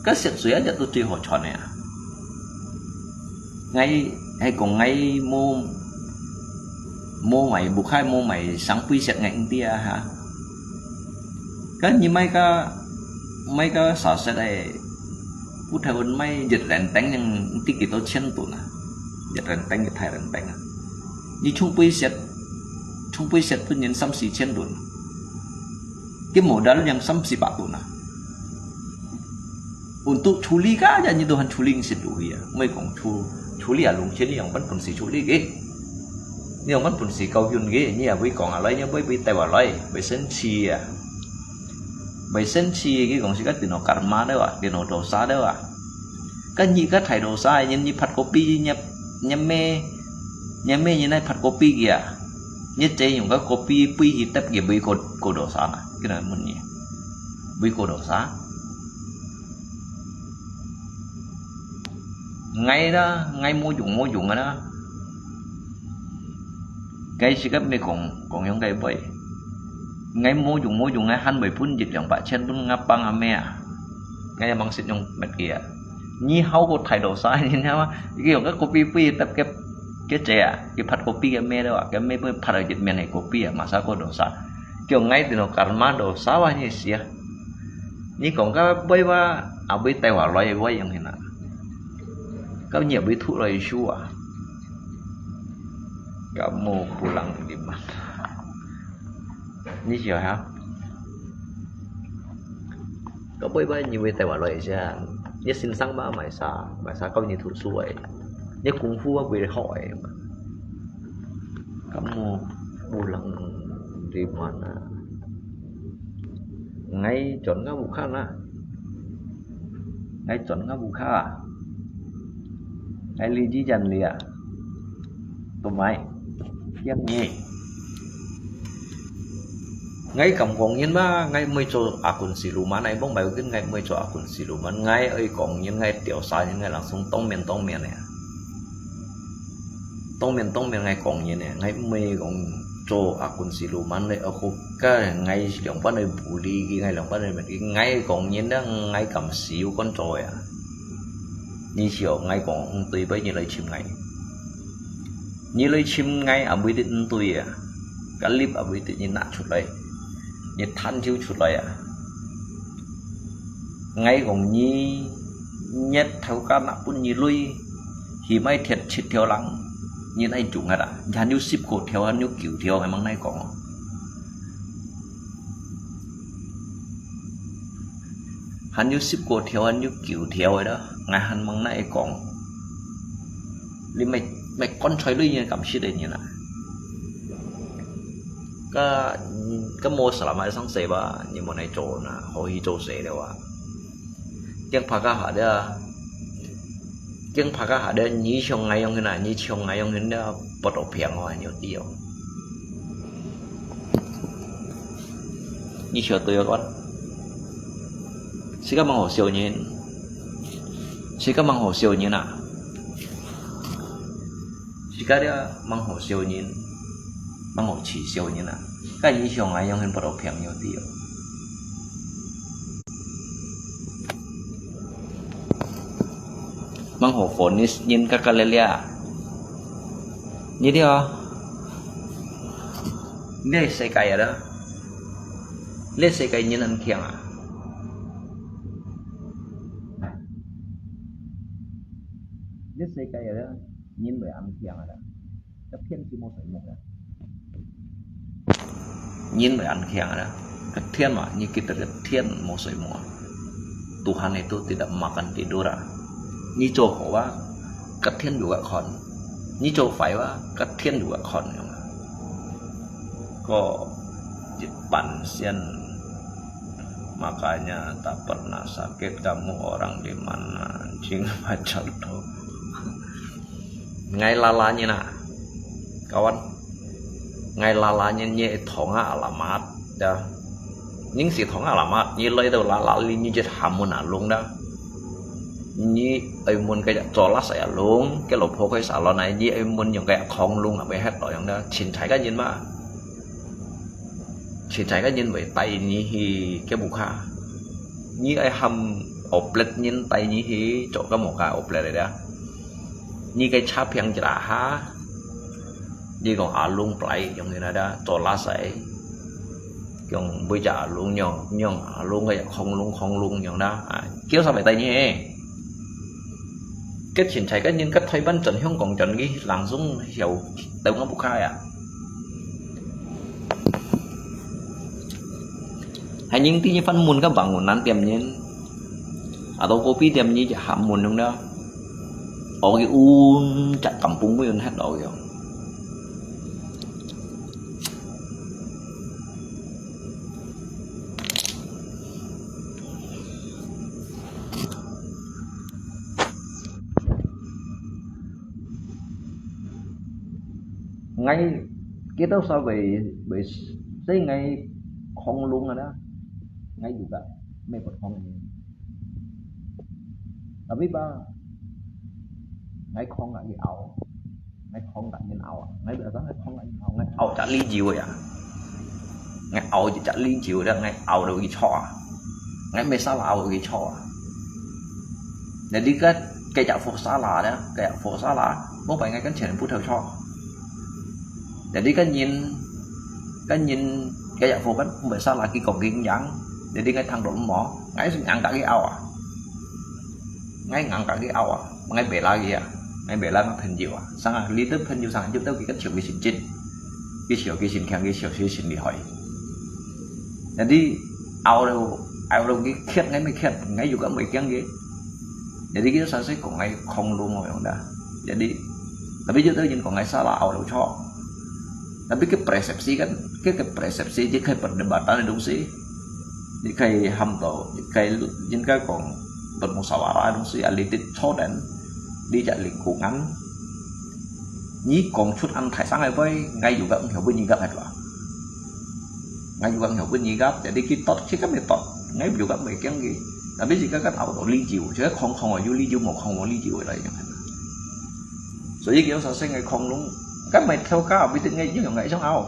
該雪水啊，這都最好賺个啊。𠊎，係講𠊎無，無買，屋下無買生杯雪，𠊎毋知啊哈。該你買个，買个saset个，不頭買一人等人知幾多錢銀啊？一人等，一大人等啊。你沖杯雪，沖杯雪分人三四千銀。 佢modal yang三四百銀啊。Untuk處理个，你都還處理毋識落去啊。毋係講處，處理啊，攏錢你樣般本事處理个。你樣般本事教訓个，你也會講啊來，你會，會帶啊來，會生氣啊。會生氣，佢講係个電腦karma了啊，電腦dosa了啊。 該你个大dosa，你，你phat kopi，你，你姆，你姆你來phat kopi佢啊？你這用个kopi杯去貼佢，會過，過dosa嘛？佢來問你，會過dosa？ ，𠊎啦，𠊎無用無用个啦。該時間毋係講，講樣个話，𠊎無用無用，𠊎還會分一兩百千分吾爸吾姆啊，𠊎也吂識用麼个啊。你好過大多少，你知道嗎？佢用个kopi杯搭个，个姐啊，佢phat kopi个咩了啊，个咩杯phat到一面个kopi啊，masa過多少？叫𠊎等到karma多少啊，你死啊！你講个話啊，會帶話來个話用个啦。 Kamu nyiak bui thuk lo isu ah. Kamu pulang liman. Ni siya ha? Kamu iba ni wei tai wa lo siya. Ni sinsang ma mai sa, mai sa kau ni thuk su ai. Ni kung fu wa bui ho ai. Kamu pulang liman ah. Ngai chọn ngau bu kha na. Ngai chọn ngau bu kha. Ngai li ji jan li ah. Tumai. Yang ni. Ngai kam kong yin ma, ngai mui cho akun siluman, ngai bong bai kin ngai mui cho akun siluman, ngai oi kong yin, ngai tiao sa yin, ngai langsung tong mien tong mien ya. Tong mien tong mien ngai kong yin ya, ngai mui kong cho akun siluman le, aku ka ngai liang pan oi buli ki, ngai liang pan oi met ki, ngai kong yin da, ngai kam siu kon cho ya. Ni siu ngai kong ung tui bai ni lai chim ngai. Ni lai chim ngai a bui dit ung tui ya. Ka lip a bui dit ni na chut lai. Ni than chiu chut lai ya. Ngai kong ni nyet thau ka na pun ni lui. Hi mai thiat chit thiau lang. Ni nai chung ada. Ni han yu sip ko thiau, han yu kiu thiau, ngai mang nai kong. Han yu sip ko thiau, han yu kiu thiau ada. Ngai han mang nai kong. Li mai, mai kon choi lui ni kam sit ni na. Ka, ka mo salama sang se ba, ni mo nai cho na, ho hi cho se de wa. Kiang pha ka ha de, kiang pha ka ha de, ni chong ngai yong hin na, ni chong ngai yong hin de, bot o piang wa, ni o ti o. Ni chong to yo kon. Sika mang ho siu nyin. Sika mang ho siu nyin na. Sika dia mang ho siu nyin. Mang ho chi siu nyin na. Ka ni chong ngai yong hin bot o piang ni o ti o. Mang ho phone ni nyin ka ka le lia. Ni dia. Ni se kai ada. Ni se kai nyin an kiang ah. Ni se kai ada. Nyin bai an kiang ada. Ka thian ki mo sai mo ada. Nyin bai an kiang ada. Ka thian ma, ni kita ka thian mo sai mo. Tuhan itu tidak makan tidur ah. Ni cho ho wa, ka thian juga kon. Ni cho fai wa, ka thian juga kon. Ko Jepang sian. Makanya tak pernah sakit kamu orang di mana, anjing macam tu. Ngai lala ni na. Kawan. Ngai lala ni ni thong a alamat. Ya. Ning si thong a alamat. Ni lai tu lala li ni jet hamun alung da. Ni ai mun ka ya chola sa alung. Ke lo pho kai sa lo nai. Ni ai mun yong ka khong lung a bai het lo yong da. Chin chai ka yin ma. Chin chai ka yin bai tai ni hi ke bu kha. Ni ai ham oplet yin tai ni hi cho ka mo ka oplet da. Ni kai cha piang jira ha. Ni kong alung plai yong ni na da. Chola sai. Yong bui ja alung yong, yong alung ka ya khong lung, khong lung yong da. Kiêu sa bai tai ni hi. Kết chiến chạy cá nhân, kết Thái Văn trần Hương Cộng trần ghi làng dũng hiểu tàu ngõ bục khai à. Hai những tí như phân môn các bạn muốn nán tiệm nhân. À, tàu copy tiệm như chỉ hàm môn đúng đó. Ở cái un chặt tầm bung mới un hết đó kìa. Ngai, kita sa bai, bai, sai ngai khong lung ada. Ngai juga, mai bot khong ni. Tapi ba, ，𠊎抗㧯佢拗，𠊎抗㧯人拗啊，𠊎毋係講𠊎抗㧯人拗，𠊎拗隻理由啊，𠊎拗一隻理由了，𠊎拗到佢著啊，𠊎毋係salah拗到佢著啊。Jadi該該隻貨salah了，該隻貨salah，無辦法，𠊎跟全部都著。Jadi該人，該人該隻貨kan毋係salah，佢講佢贏，jadi𠊎聽到無，𠊎係硬㧯佢拗啊。 𠊎硬㧯佢拗啊，𠊎bela佢啊，𠊎bela𠊎朋友啊，生啊，你兜朋友生啊，你兜佢kan笑佢心真，佢笑佢心強，佢笑佢心厲害。Jadi拗到拗到佢khiet，𠊎乜khiet，𠊎又敢會驚佢。Jadi佢sasai講𠊎抗㧯𠊎樣dah。Jadi tapi有兜人講𠊎salah拗到著。Tapi cái persepsi kan，cái cái persepsi，一個perdebatan个東西。 你可以喊到，你可以應該講，bermusyawarah个東西啊，你的錯人，你隻lingkungan，你講出恁大聲个話，𠊎又敢毋曉分你gap係吧？𠊎又敢毋曉分你gap，jadi佢tot，佢敢會tot，𠊎又敢會驚佢。Tapi自家kan拗到理由，就係抗抗哦，有理由，無抗無理由个來樣。所以叫sasai𠊎抗㧯，kan毋係頭家，毋一定𠊎用用𠊎想拗，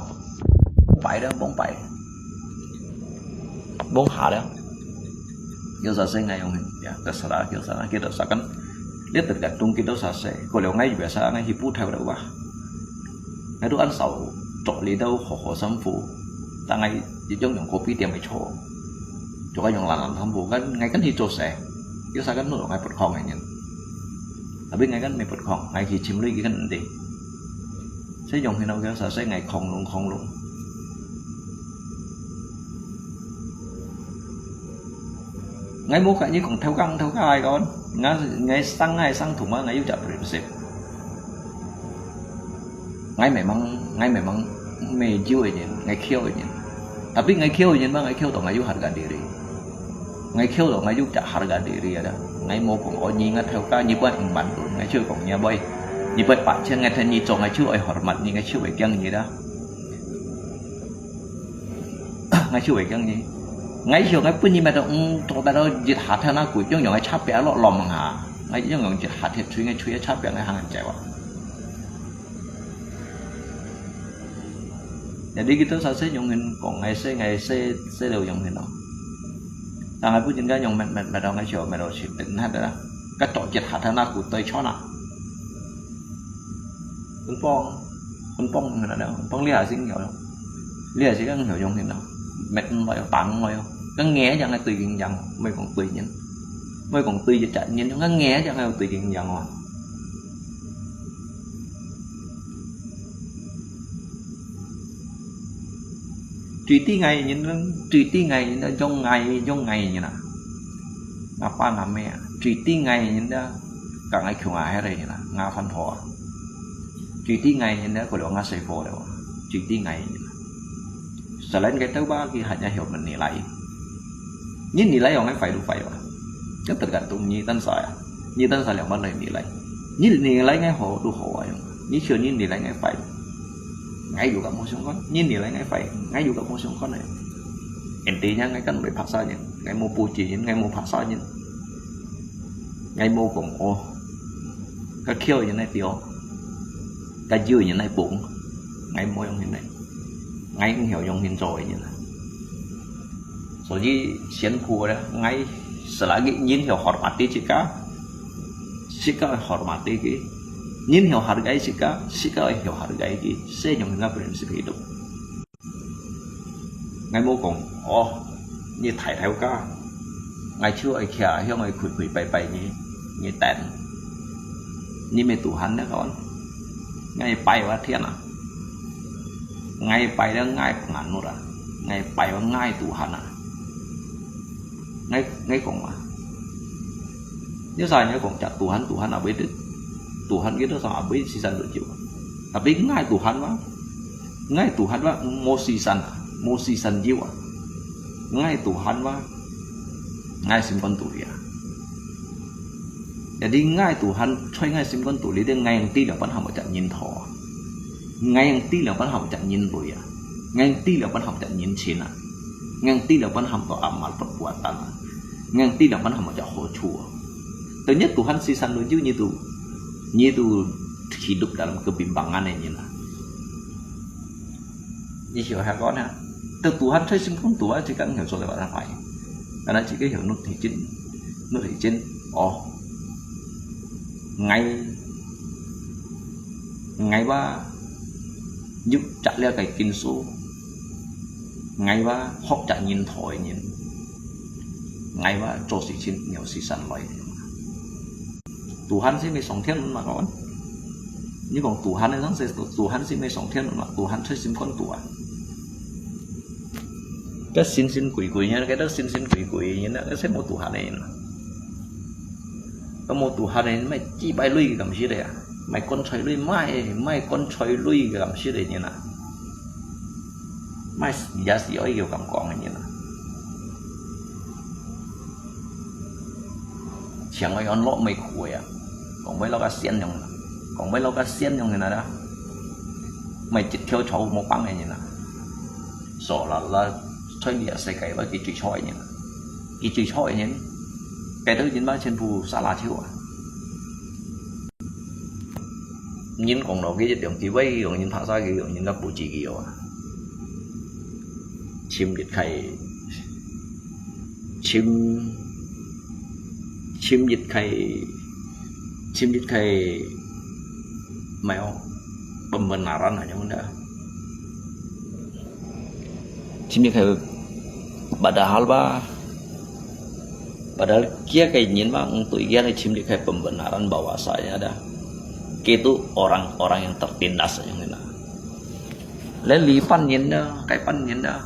崩壞了，崩壞。 Bông hả đó. Kêu sasai ngai yong hin, ya, terserah kêu sana, kêu dosa kan. Dia tergantung kêu dosa sasai. Kalau ngai biasa ngai hibu thai udah wah. Ngai tu ăn sau, trọ li dau ho ho sampu. Ta ngai yong yong kopi tiam mai cho. Cho ka yong lan lan sampu kan ngai kan hi cho sasai. Kêu sa kan nu ngai put khong ngai nyen. Tapi ngai kan mai put khong, ngai hi chim lui ki kan ndi. Sasai yong hin au kêu sasai ngai khong lung khong lung. Ngai mô kha nyi kong thêu kang thêu kha ai kon. Ngai, ngai sang ngai sang thùng ma ngai yu chak prinsip. Ngai memang, ngai memang me jiu ai nyin, ngai khiau ai nyin. Tapi ngai khiau ai nyin ma ngai khiau to ngai yu harga diri. Ngai khiau to ngai yu chak harga diri ada. Ngai mô kong o nyi ngai thêu kha nyi buat ing man tu, ngai chiu kong nyi boy. Nyi buat pa chen ngai thêu nyi chong ngai chiu ai hormat nyi ngai chiu ai kiang nyi da. Ngai chiu ai kiang nyi. Ngai chiu ngai pun nyi ma to, mm, to ta to jit hat thêu na kui, yong yong ngai chap pia lo lom ha. Ngai yong yong jit hat thêu chui ngai chui chap pia ngai hang jai wa. Jadi kito sasai yong hin kong ngai sasai ngai sasai sasai lo yong hin no. Ta ngai pun jin ka yong met met met dong ngai chiu met lo chi pin hat da. Ka to jit hat thêu na kui toi cho na. Kun pong, kun pong ngai na, kun pong lia sing yo. Lia sing kang yo yong hin no. Met mo yo, tang mo yo. Kang nge jang ngai tui jing jang, mai kong tui nyin. Mai kong tui jit jat nyin, kang nge jang ngai tui jing jang wa. Tùy ti ngai nyin, tùy ti ngai nyin, yong ngai, yong ngai nyin a. Nga pa nga me a. Tùy ti ngai nyin da, ka ngai khiu nga he re nyin a, nga phan pho a. Tùy ti ngai nyin da, ko lo nga sai pho lo. Tùy ti ngai nyin a. Selain cái tau ba ki hanya hiu men ni lai. Nyi nilai yong ngai fai lu fai wa. Kan tergantung nyi tan sa ya. Nyi tan sa liang ban lai nilai. Nyi nilai ngai ho lu ho wa yong. Nyi chiu nyi nilai ngai fai. Ngai yu ka mo siung kon. Nyi nilai ngai fai. Ngai yu ka mo siung kon nai. Ente nya ngai kan bai phak sa nyin. Ngai mo pu chi nyin. Ngai mo phak sa nyin. Ngai mo kong o. Ka khiu nyin nai tio. Ka jiu nyin nai pung. Ngai mo yong nyin nai. Ngai ngiu yong nyin zoi nyin nai. 所以辛苦了，ngai selagi nyin hiu hormati jika, jika hormati ki, nyin hiu hargai jika, jika hiu hargai ki, se yong nga prinsip hidup. Ngai mo kong, oh, nyi thai thai ka, ngai chiu ai kia, hiu ngai kui kui pai pai nyi, nyi ten, nyi me Tuhan ne kon, ngai pai wa thian a. Ngai pai da ngai pangan nu da. Ngai pai wa ngai Tuhan a. Ngai, ngai kong wa. Nyo sa ngai kong chak Tuhan, Tuhan a bui dit. Tuhan kito sa a bui sisan lu jiu. Tapi ngai Tuhan wa. Ngai Tuhan wa mo sisan a. Mo sisan jiu a. Ngai Tuhan wa. Ngai sim kon tu ya. Jadi ngai Tuhan, choi ngai sim kon tu li de ngai yang ti liang pan ham chak nyin tho. Ngai yang ti liang pan ham chak nyin lui a. Ngai yang ti liang pan ham chak nyin chin a. Ngai yang ti liang pan ham to amal perbuatan a. Ngai yang ti liang pan ham chak ho chu a. Tơ nhất Tuhan sisan lui jiu nyi tu. 你都hidup dalam kebimbangan ini lah. Ni siapa kau na? Tuhan saya simpun Tuhan jika nggak soal apa apa. Karena jika ya nut hijin, nut hijin, oh, ngai, ngai ba, yuk cak lia kai kinsu, ngai ba, hok cak nyin thoi nyin, ngai ba, cho si chin nyo si san loi. Tuhan si mi song thiên mà con. Như con Tuhan này, Tuhan si mi song thiên mà Tuhan si sim con Tuhan. Cái xin xin quỷ quỷ nha, cái đó xin xin quỷ quỷ nha, cái sẽ một Tuhan này. Có một Tuhan này, mày chỉ bài lui cái cảm xúc đấy à? Mày con trai lui, mày, mày con trai lui cái cảm xúc đấy nha. Mày giá sĩ ơi kiểu cảm quan này nha. Chiang ơi on lok mày khui à? Còn mấy lok cái xiên nhông, còn mấy lok cái xiên nhông này nè đó. Mày chịu theo cháu một băng này nha. Số là là chơi địa sẽ cái với cái chữ chói nha. Cái chữ chói nha. Cái thứ chín ba trên phù sa la thiếu à? Nhìn còn đó cái dòng thì vay còn nhìn thả xa cái còn nhìn là bù chỉ cái à. Chim điện khai, chim, chim điện khai, chim điện khai, mèo, pembenaran aja dah. Chim điện khai, padahal ba, padahal kia cái nhìn ba, untuk kia ni chim điện khai pembenaran bahwasanya dah. Kita orang-orang yang tertindas aja dah. Lẽ lý păn nhìn đó, cái păn nhìn đó.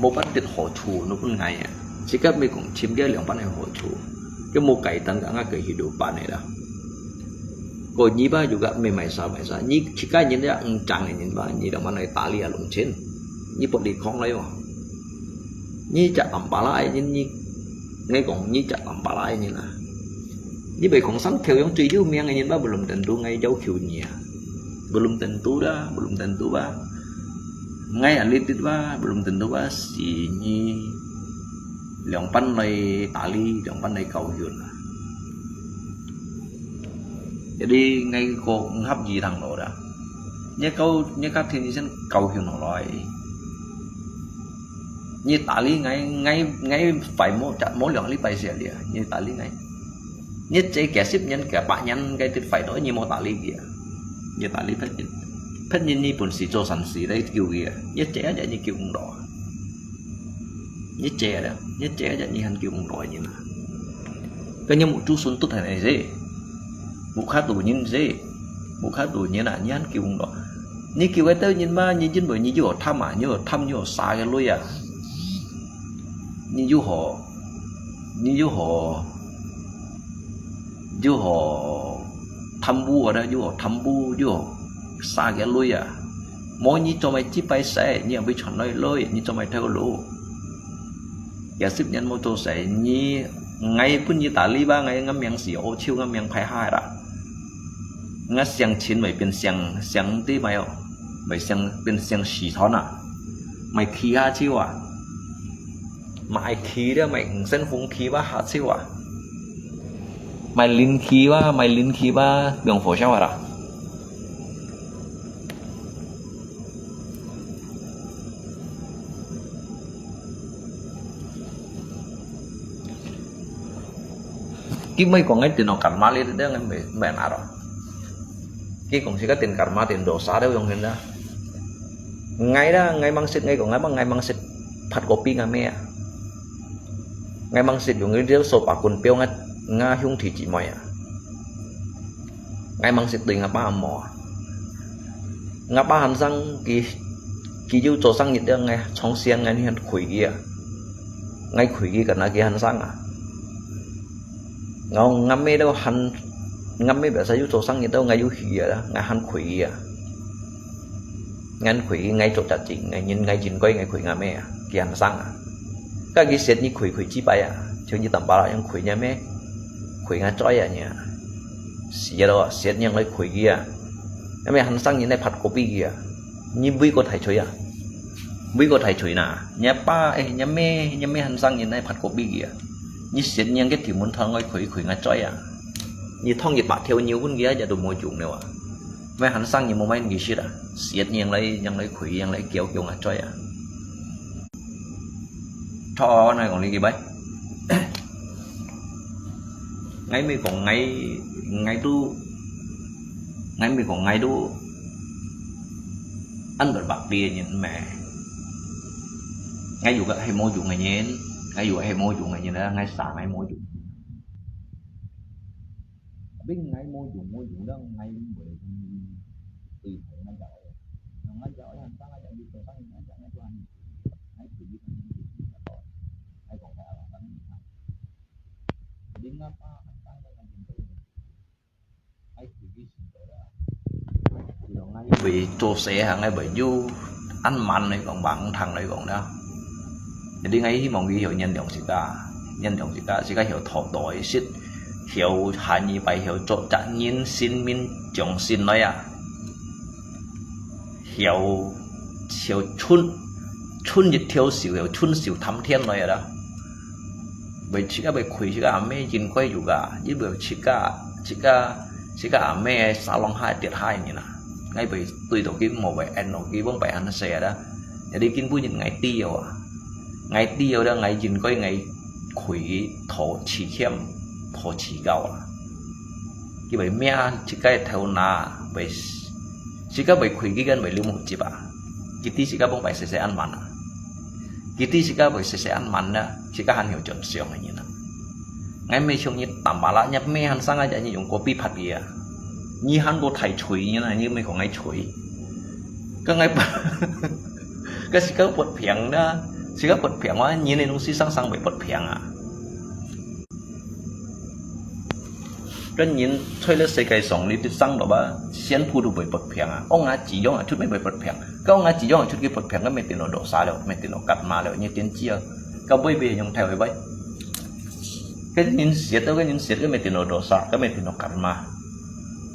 Một bát thịt hổ chủ nó cũng ngay à. Chỉ có mấy cũng chim đĩa 兩班 hổ chủ. Cái một cái tấn cả ngã cái hít đủ bàn này đó. Có nhị ba juga mấy mày sao mày sao. Nhị chỉ có nhìn ra ăn trắng này nhìn ba, nhị đồng mà này tả lia lùng chín. Nhị bột đi không lấy mà. Nhị chả tầm bà lai nhìn nhị. Ngay còn nhị chả tầm bà lai nhìn là. Nhị bảy cộng sản theo dõi truy yêu miệng nhìn ba belum tentu ngay dấu kiểu nhị à. Belum tentu dah, belum tentu ba. Ngay à lý tít ba, belum tentu ba, si nhị. 兩班 này tả lia, 兩班 này cầu yun à. Jadi ngay có hấp gì thằng đó dah. Nhị cầu, nhị cắt thì nhị sen cầu yun nó rồi. Nhị tả lia ngay, ngay, ngay phải một chặt, một 兩禮拜 sẽ lia, nhị tả lia ngay. Nhị chế kẻ ship nhân, kẻ bạc nhân, cái thịt phải đó nhị một tả lia kìa. Nhị tả lia phép nhị. Phép nhị nhị bổn sự cho sẵn sự đấy kêu kìa. Nhị chế á, nhị kêu cũng đó. Nhị chế đó, nhị chế á, nhị hẳn kêu cũng đó nhị mà. Cái nhị một chút xuân tốt thế này dễ. Một khát đủ nhị dễ. Một khát đủ nhị là nhị hẳn kêu cũng đó. Nhị kêu cái tớ nhị mà, nhị chín bởi nhị vô thăm à, nhị vô thăm, nhị vô xa cái lui à. Nhị vô hồ, nhị vô hồ, vô hồ thăm bu ở đây, vô hồ thăm bu, vô hồ xa cái lui à. Mỗi nhị cho mày chip bay xe, nhị bị chọn nói lối, nhị cho mày theo lối. Giờ ship nhân mô tô xe, nhị ngay phút nhị tả lia ba, ngay ngắm miệng xì ô chiêu, ngắm miệng phải hai ra. Ngã xiang chín mày biến xiang, xiang tí mày ô. Mày xiang, biến xiang xì thon à. Mày khi ha chiêu à. Mày khi đó, mày sen phung khi ba ha chiêu à. Mày linh khi ba, mày linh khi ba, đường phố sao à. Cái mấy con ngay từ nó cắn má lên đó, ngay mẹ, mẹ nào đó. Cái con sẽ có tiền cắn má, tiền đổ xá đâu, dòng hình đó. Ngay đó, ngay mang xịt, ngay con ngay mang, ngay mang xịt. 發過脾𠊎姆啊。𠊎吂識用佢兜數百棍表𠊎𠊎兄弟姊妹啊。𠊎吂識對𠊎爸阿姆啊。𠊎爸還生佢佢有做生日了，𠊎從前𠊎還虧佢啊。𠊎虧佢跟佢還生啊。𠊎𠊎姆都還，𠊎姆biasa有做生日都𠊎有去啊，𠊎還虧佢啊。𠊎虧佢，𠊎做隻正，𠊎人，𠊎應該，𠊎虧𠊎姆啊，佢還生啊。該佢舌你虧虧幾擺啊，像你當巴拉樣虧若姆，虧𠊎嘴啊你啊。死咯，舌你樣來虧佢啊。若姆還生人來發過脾佢啊，你每個大嘴啊，每個大嘴呐，若爸誒，若姆，若姆還生人來發過脾佢啊。你舌你樣个條門窗來虧虧𠊎嘴啊。你燙一百條牛分佢啊，也都無用了啊。 Mai han sang你無mai你sit啊. Siat yang lai, yang lai khui, yang lai kiau kiau ngah choi ah. Cho nai kong li ki bai. Ngai mi kong ngai, ngai tu, ngai mi kong ngai tu. Ăn bật bạc bia nhìn mẹ. Ngai yu gak hai mo yu ngai nhìn. Ngai yu hai mo yu ngai nhìn ah, ngai sa ngai mo yu. Tapi ngai mo yu, mo yu dang ngai mo yu. Tui thai ngai jauh ya. Ngai jauh ya, han sang ngai jauh, yu to sang ngai jauh, ngai tuan. Ngai tui yu ngai yu. Ngai kong ngai alang kan ni ha. Jadi ngapa han sang ngai jauh? Vì做事行个為有恁慢來講，橫行來講啦。Jadi ngai希望佢曉原諒自家，原諒自家，自家曉討到个識，曉下二擺曉做責任，心明將心來啊。曉，曉伸，伸一條手，曉伸手探天來啊啦。 Vì自家vì khui自家阿姆應該有个，因為自家，自家，自家阿姆沙龍下跌下个人啊。Ngai vì對到佢無為，安到佢往擺han細啊啦。Jadi今晡日ngai知啊。Ngai知啊啦，ngai應該ngai khui討自欠，討自高啊。佢為命自家頭那，為，自家為khui佢跟為流目汁啊。佢知自家往擺細細恁慢啊。Kita自家會細細恁慢啦，自家還曉正常个人啊。Ngai mê像你tambah lah，你mê han sang aja你用kopi phat dia。你還過太脆呢，你mê講ngai脆。Ka ngai pa，ka自家發病啦，自家發病啊，人个東西生生會發病啊。 Kan人在這世界上，你生落啊，全部都會發病啊。Ong ngaji樣啊，出面會發病。Ka ong ngaji樣啊，出去發病，ka mê tino dosa了，mê tino karma了，你點知啊？Ka會會用太會會。Ka人食到，ka人食，ka mê tino dosa，ka mê tino karma。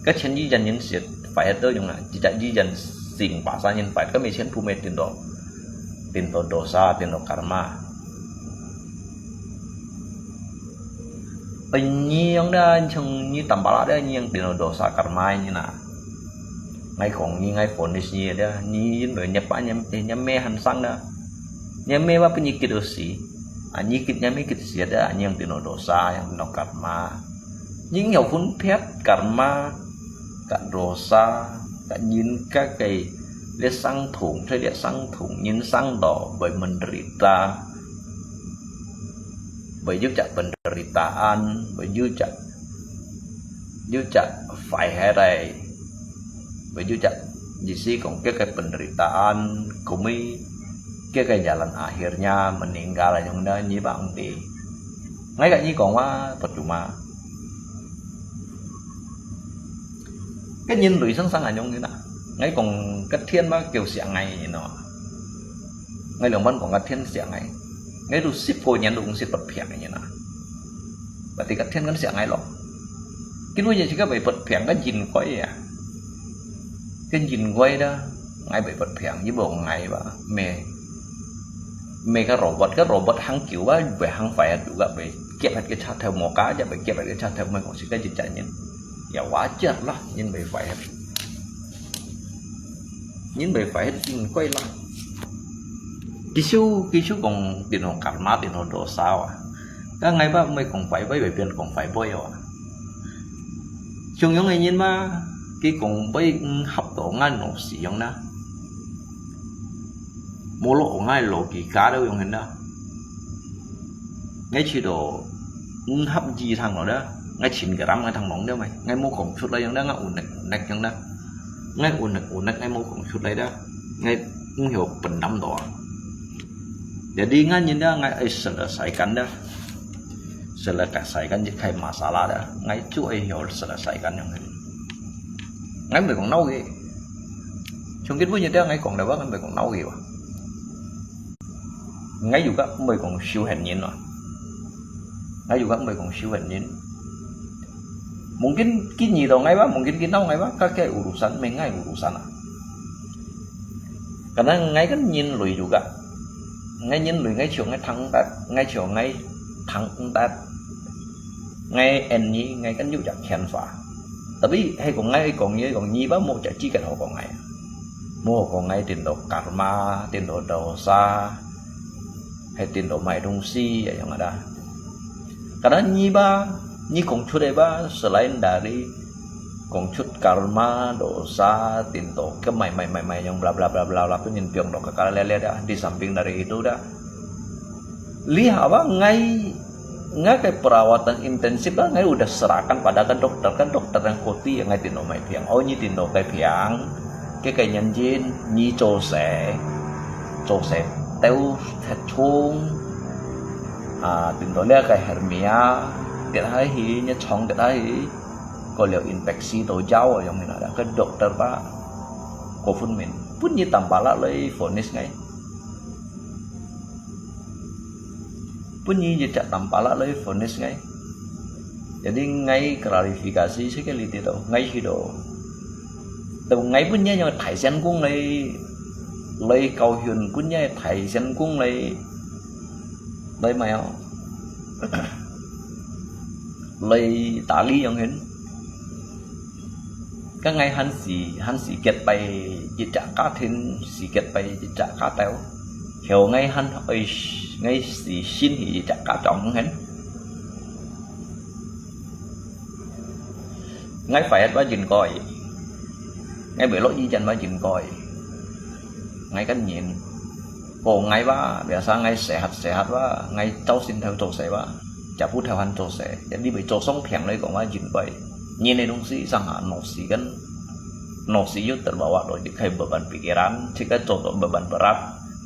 Ka全一人人食，壞到用啊，只只一人性，把三人壞，ka mê全部mê tino，tino dosa，tino karma。 Ơi nyi yang da, chang nyi tambah lah da, nyi yang tino dosa karma nyi na. Ngai kong nyi, ngai phone ni si da, nyi yin loi nyap pa nyap, nyap mê han sang da. Nyap mê wa pun nyi kit dosi. A nyi kit nyap mê kit siat da, nyi yang tino dosa, yang tino karma. Nyi yang phun phiat karma, ka dosa, ka nyin ka kai, liat sang thùng, thai liat sang thùng, nyin sang do, bởi menderita. Bởi yu chak penderitaan, bởi yu chak, yu chak phải hai rai, bởi yu chak, Yesus kong kia kai penderitaan, kumi kia kai jalan akhirnya meninggal yang na nyi bang di. Ngai ka nyi kong wa, percuma. Ka nyin lui sang sang anyong nyi na. Ngai kong ka thiên ma kiêu siak ngai nyi no. Ngai lươn pan kong ka thiên siak ngai. Ngai tu sip pho nyan tu kong sip bật phiang nyi na. Bật ti ka thiên kan siak ngai lo. Ki lu ye si ka bai bật phiang ka jin koi ya. Ka jin koi da. Ngai bai bật phiang, yi bo ngai ba. Mê. Mê ka robot, ka robot hang kiêu ba, bai hang phải hạt du ka bai. Kiap hạt ka chat theo mo ka, ya bai kiap hạt ka chat theo mai kong si ka jin chat nyin. Ya wajar lah, nyin bai phải hạt. Nyin bai phải hạt jin koi lah. Ki siu, ki siu kong tino karma, tino dosa wa. Ka ngai ba mai kong phải bai, bai pian kong phải bai wa. Chung yong ngai nyin ma, ki kong bai hap to ngan no si yong na. 無落𠊎老幾家都用緊啦。𠊎試著五合二聽落啦，𠊎千个人𠊎聽懂了咩？𠊎無講出來用啦，𠊎有力有力用啦，𠊎有力有力，𠊎無講出來啦，𠊎毋曉分擔到啊。Jadi𠊎人啦，𠊎愛食了晒乾啦，食了該晒乾就開masala啦，𠊎就愛曉食了晒乾用緊。 𠊎毋係講鬧佢，從今晡日到𠊎講了話，𠊎毋係講鬧佢哇。𠊎又个毋係講修行人哇，𠊎又个毋係講修行人。Mungkin佢遇到𠊎哇，mungkin佢鬧𠊎哇，該个urusan，毋係𠊎urusan啊。Karena𠊎kan人類juga，𠊎人類，𠊎笑𠊎聽毋得，𠊎笑𠊎聽毋得。 𠊎恁呢，𠊎kan有隻天法。Tapi係講𠊎講你講你吧，無隻資格好講𠊎。無好講𠊎顛倒karma，顛倒dosa，係顛倒買東西，恁樣啊啦。Karena你吧，你講出來吧，selain dari講出karma、dosa，顛倒个買買買買，yang bla bla bla bla bla，pun人biang到kakal lele dah，di samping dari itu dah。 Lihat apa ngai, ngai cái perawatan intensif lah, ngai udah serahkan pada cái dokter, kan dokter yang koti yang ngai tino mai piang. Oh, nyi tino kai piang. Cái cái nhân viên, nyi cho se, cho se teo thật chung. À, tino lia cái hernia, tiệt hai hi, nhá chong tiệt hai hi. Có liều infeksi tổ giao ở trong này là cái dokter pa. Có phun min. Phun nyi tambah lah lơi vonis ngai. Pun nyi je chak tampalak lơi vonis ngai. Jadi ngai klarifikasi sikit liti tau, ngai hido. Tau ngai pun nyi yang thai sen kung lơi, lơi kau hyun pun nyi thai sen kung lơi, lơi mai au, lơi tali yang hyun. Ka ngai han si, han si kiet pai jit jak ka thin, si kiet pai jit jak ka teo. Hiu ngai han oi, ngai si sin hi jit jak ka chong hen. Ngai phải ba jin koi. Ngai bai lo yi jan ba jin koi. Ngai kan nyin. Ko ngai ba, biasa ngai sehat-sehat ba, ngai chau sin thau chau se ba. Chả phút theo han chau se. Jadi bai chau song phiang lơi kong ba jin koi. Nyin ne dong si sang ha no si kan. No si yu terbawa do di kai beban pikiran, jika chau to beban berat,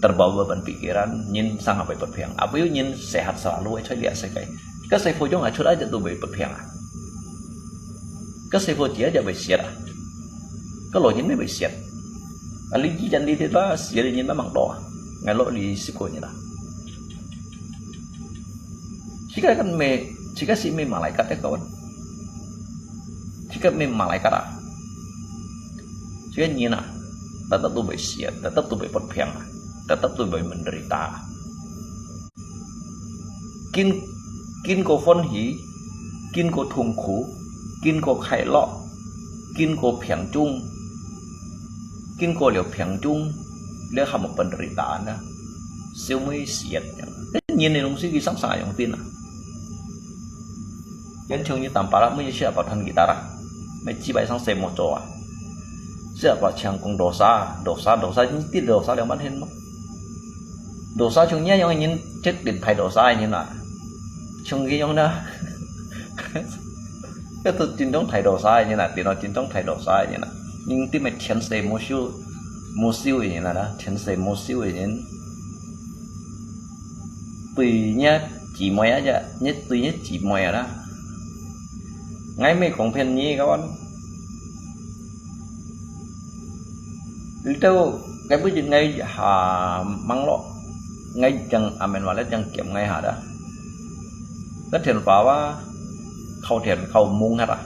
terbawa beban pikiran, nyin sang ha bai berpiang. Apa yu nyin sehat selalu, chai lihat se kai. Ka se phô jong a chut a jat tu bai berpiang a. Ka se phô jia jat bai siat a. Ka lo nyin bai siat. A li ji jan li te ba siat nyin ba mang do a. Ngai lo li si ko nyin a. Jika kan me, jika si me malaikat e kawan. Jika me malaikat a. Jika nyin a. Tetap tu bai siat, tetap tu bai berpiang a. Tetap tu bai menderita. Kin, kin ko phôn hí, kin ko thùng khủ, kin ko khai lo, kin ko phiang chung, kin ko liu phiang chung, liu hàm một phần rì tả nè. Siêu mới siết. Tất nhiên này đồng sĩ cái sẵn sàng用tin à. Yan chung như tạm para mới siap apa than kita ra. Mai chi bai sang se mo cho à. Siap apa chang kong dosa, dosa, dosa, ni ti dosa liang man hen mo. Dosa chung nia yong nyin chet din thai dosa nyin na. Chung ki yong na. Ka tu jin dong thai dosa nyin na, ti no jin dong thai dosa nyin na. Ning ti me thian se mo siu, mo siu nyin na, thian se mo siu nyin. Tui nia ji moi a ja, nia tui nia ji moi a na. Ngai me kong phian ni kawan. Little, cái bữa gì ngay hà măng lọ, ngay chẳng à mình mà lấy chẳng kiểm ngay hà đó. Cái thiền pháo á, khâu thiền khâu mung hết à.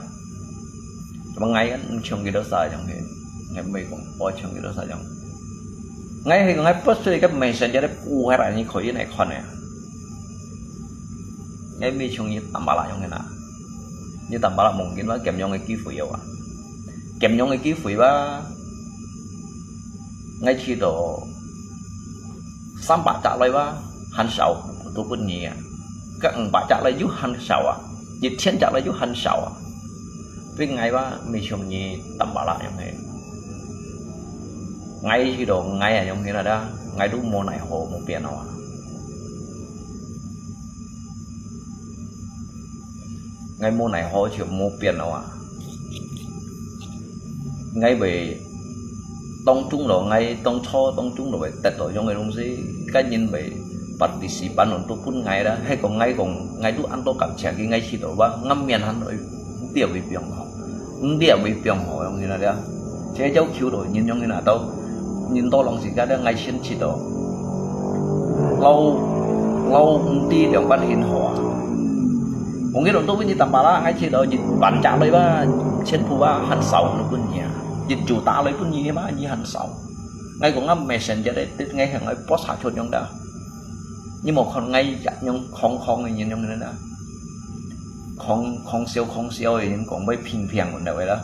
Mà ngay ăn chung cái đó sai chẳng thì, ngay mấy cũng có chung cái đó sai chẳng. Ngay thì ngay bớt suy cái mình sẽ cho đấy u hết à, như khỏi cái này khỏi này. Ngai mi chung nyi tamba la yong hena. Nyi tamba la mungkin ba kem yong e ki fui yo a. Kem yong e ki fui ba. Ngai chi to. Sam ba cha lai ba. Han sao. Tu pun nyi a. Ka ang ba cha lai yu han sao a. Yi tian cha lai yu han sao a. Pin ngai ba mi chung nyi tamba la yong he. 𠊎去到𠊎啊，樣形啊，𠊎都無奈何，無變哦啊。𠊎無奈何就無變哦啊。𠊎會當中咯，𠊎當初當中咯會得到樣个東西，該人會participate都分𠊎啦。係講𠊎講，𠊎都恁多感謝佢，𠊎去到哇，𠊎面還會，這會變好。 毋知會變好樣形啊，這要求到人樣形啊，到人到浪時間了，𠊎先知道，老老毋知兩般形好啊。講起來，到尾你淡薄啦，𠊎知道一萬隻來吧，全部啊，還少你分你啊，一九打來分你嘛，你還少。𠊎講啊，毋係成隻个，𠊎向𠊎播下出樣个。你無看𠊎樣空空个人樣形啊？ 狂狂笑狂笑个人講會平平穩穩个啦。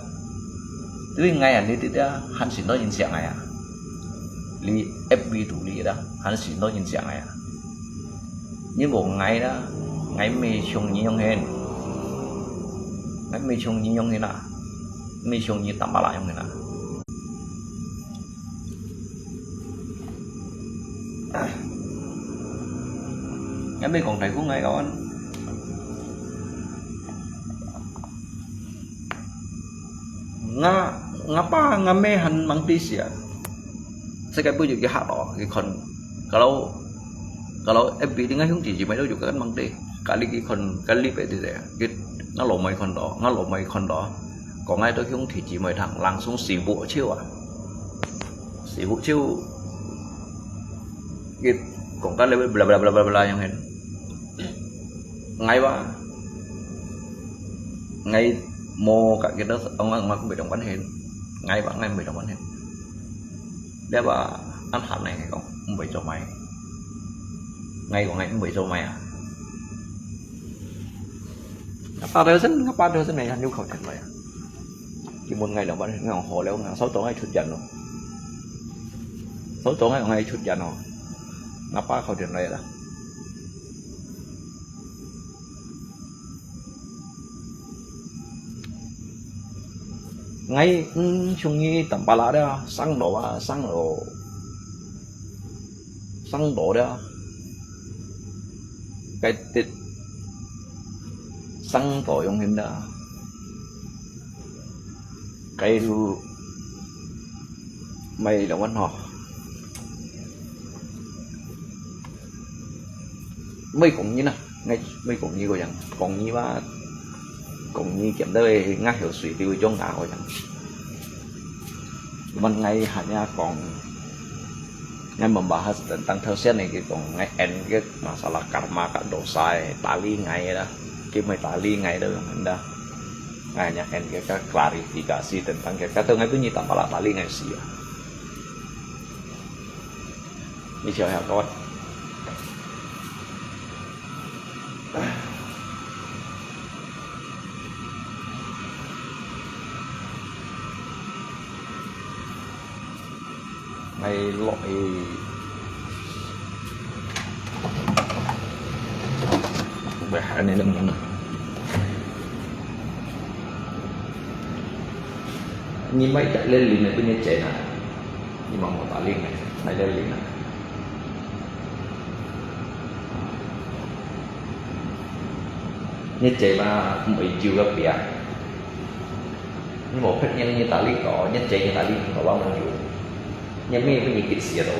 對𠊎啊，你知啊，還係多人惜𠊎啊。你F B肚裡啦，還係多人惜𠊎啊。你無𠊎啦，𠊎毋係像你樣形，𠊎毋係像你樣形啊，毋係像你淡薄啦樣形啊。 𠊎毋係講大姑𠊎講，𠊎𠊎爸𠊎姆還吂知時啊，世界杯就佢下哦，佢看，kalau kalau F B裡𠊎兄弟姊妹都有个吂知，kali佢看，kali白知个，佢𠊎老妹看到，𠊎老妹看到，講𠊎都兄弟姊妹聽，langsung sibuk就啊。 Sibuk就，佢講到了bla bla bla bla bla樣形。𠊎話，𠊎無甲佢兜，𠊎𠊎毋會同關係。𠊎話𠊎毋會同關係。你話恁閒呢，講毋會做麼个？𠊎講𠊎毋會做麼个啊。啊，頭先，啊，頭先你還有考慮來啊？ 佢問𠊎兩擺，𠊎講好了，𠊎收到𠊎出現咯。收到𠊎講𠊎出現咯，𠊎爸敲電話啦。𠊎，嗯，像你淡薄啦了，生路啊，生路，生路了，該得生路用緊啦。 Kayu may lawan ho. May kong ni na, ngay may kong ni ko yang, kong ni ba, kong ni kiam da we nga hiểu水流中啊ko yang. Cuman ngay hanya kong ngay membahas tentang thao sian ni kong ngay en ke masalah karma ka dosa e, tali ngay da. Ki may tali ngay da yang da. Ngay nya en ke ka klarifikasi tentang ke, ka tau ngay bunyi tampala tali ngay sia. Ni siya ya kawan. May lo i. Bah, ano naman na. Ni may ka lelin na punya chena. Ni mang mo taling na. May lelin na. Ni chena mo i jiu ka pia. Ni mo pet nyang ni tali ko, ni chena ni tali ko ba mo jiu. Ni mi punya kit sia do.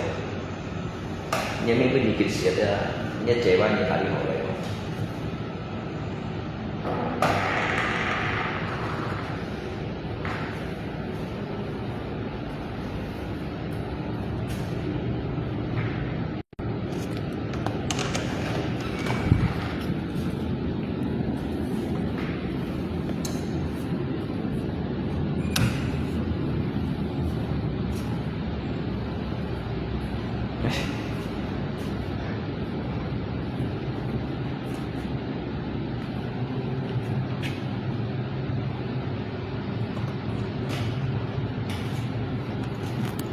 Ni mi punya kit sia da. Ni chena ni tali mo le.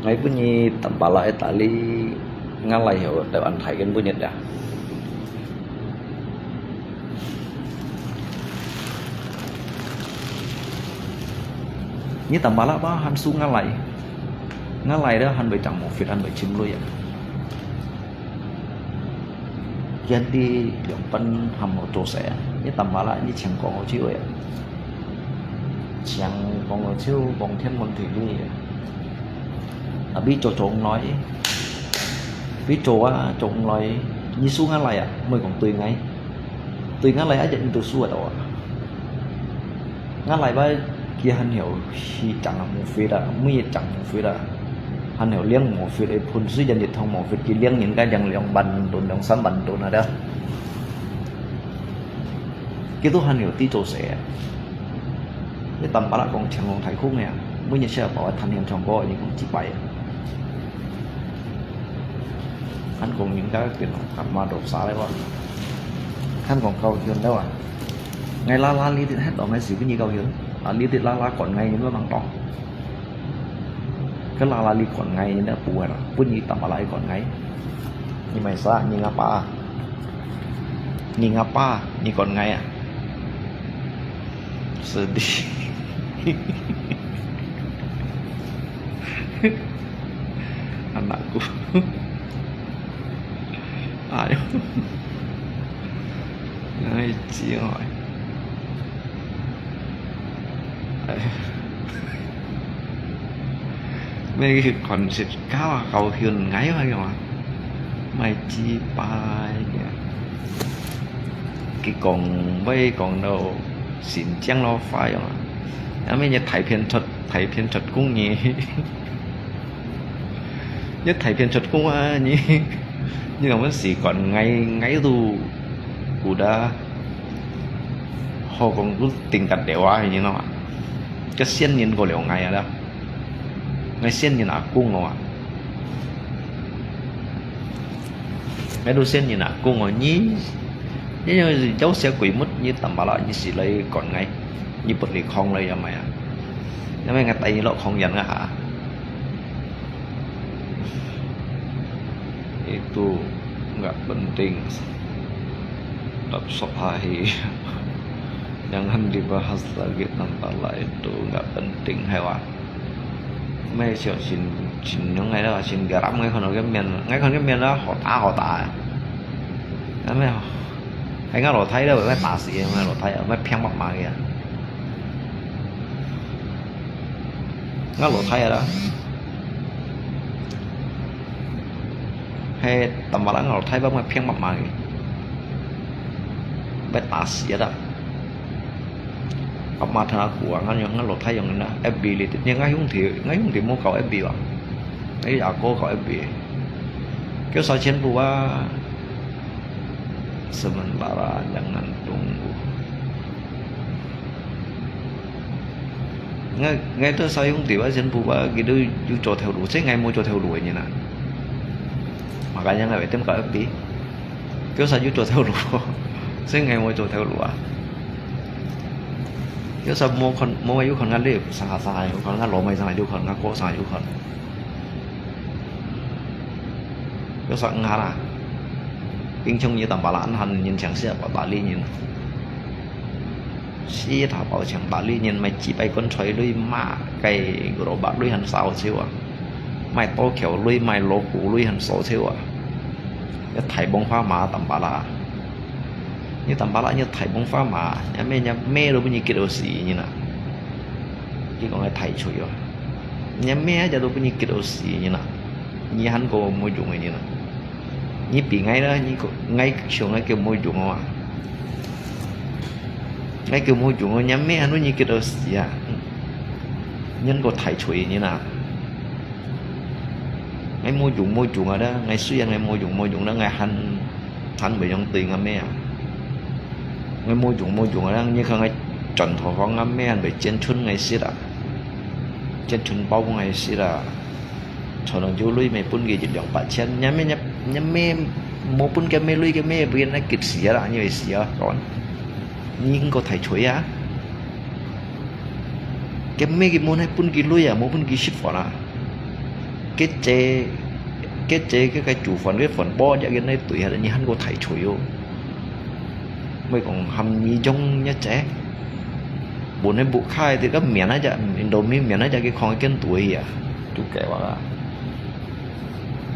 Ngay bunyi tampala e tali ngalai ho tau an thai kan bunyi ya. Ni tampala ba han su ngalai. 𠊎倈仔還會正無fit，還會尋鐳啊。佢還知兩班還無做事啊，你淡薄啦，你請講好笑啊。請講好笑，講天文地理啊。啊，你做做毋來，你做啊，做毋來，你輸𠊎倈啊，毋會講對𠊎。對𠊎倈啊，一日都輸得到啊。 𠊎倈仔佢還曉去正無fit啊，每日正無fit啊，還曉領無fit个盆水，一日通無fit，佢領人家領兩萬噸、兩三萬噸啊，對。佢都還曉知做事啊。你淡薄啦講天空太空个啊，每日食飽啊，談天唱歌，你講幾擺啊？ 還講人家電腦幹嘛都啥了哇？還講高興了哇？𠊎啦啦哩滴，還當𠊎是分你高興，啊哩滴啦啦管𠊎，你毋能當。佢啦啦哩管𠊎，你毋會啦，分你打麻辣管𠊎。你買啥？你阿爸啊？你阿爸，你管𠊎啊？是的。 Anakku. Ayo. Ai, cioi. Ai. Mei konsep kau kau hyun ngai wa yong. Mai ci pai ya. Ki kong wei kong do sin jiang lo fa yong. Ya mei ya thai phiên thuật, thai phiên thuật cũng nhỉ. Nhất thai phiên thuật cũng à nhỉ. Như là vẫn sĩ còn ngay, ngay tu. Cú đã. Họ còn cứ tình cắt đéo à, như nó. Cái xiên nhìn có liều ngay à đó. Ngay xiên nhìn à, cũng ngò à. Ngay tu xiên nhìn à, cũng ngò nhí. Nhí, nhí, cháu sẽ quỷ mất, nhí tầm bà lạ, nhí sĩ lấy còn ngay. Nhí bật lì không lấy, ya mày à. Ya mày ngay tay nhí lọ không dần ngà hả. Itu nggak penting. Tetap sok hai. Jangan dibahas lagi tentang lah itu, nggak penting hai wa. Mai siok sin, sin yang ngai lah, sin garam ngai kono ke mian, ngai kono ke mian lah, hota hota. Mai hai ngai lo thai lah, mai tasi, mai lo thai, mai piang mak mak ya. Ngai lo thai lah. Hai tama lah ngai lo thai bang mai piang mak mak. Mai tasi ya dah. Apa thana kuang ngan yang ngan lo thai yang na F B li. Ni ngai hung thi, ngai hung thi mo kau F B wa. Ngai ya ko kau F B. Kêu sa chen bu wa. Sementara jangan tunggu. Ngai, ngai tu sayung tiba chen bu ba gitu yu cho theo lu, chen ngai mo cho theo lu ni na. Makanya ngai tem ka pi. Kêu sa yu cho theo lu. Chen ngai mo cho theo lu a. Kêu sa mo kon, mo yu kon ngai le sa sa yu kon ngai lo mai sa yu kon ngai ko sa yu kon. Kêu sa ngai la. Ping chung yu tam ba la an han yin chang sia ba ta li yin. Si tha pao chang ta li yin mai chi pai kon choi lui ma kai gro ba lui han sao chiu a. Mai to kiao lui mai lo ku lui han so chiu a. Ya thai bông hoa ma tam ba la. Ni tam ba la ni thai bông hoa ma. Ya me ya me lo bu ni kit o si ni na. Ki kong ya thai chui yo. Ya me ya lo bu ni kit o si ni na. Ni han ko mo yung ni na. Ni pi ngai la, ni ko, ngai siu ngai kêu mo yung wa. Ngai kêu mo yung wa, ni me han ni kit o si a. Ni han ko thai chui ni na. Ngai mo yung mo yung a da, ngai sui ngai mo yung mo yung da, ngai han, han mo yung tui ngai me a. Ngai mo yung mo yung a da, ni kha ngai chọn thọ hong ngai me han be chien chun ngai sit a. Chien chun bao ngai sit a. Chọn yu lui me pun ge jit yong pa chien, ni me, ni me mo pun ke me lui ke me bu yen na kit si a, ni si a, kon. Ni ko thai chui a. Ke me ke mo nai pun ke lui a, mo pun ke sit fon a. Ke che, ke che ke kai chu fon, ke fon bo ja ke nai tui ha, ni han ko thai chui yo. Mai kong ham ni jong nya che. Bu nai bu khai ti ka mian a ja, Indo mi mian a ja ke kong ken tui a. 有計劃啊。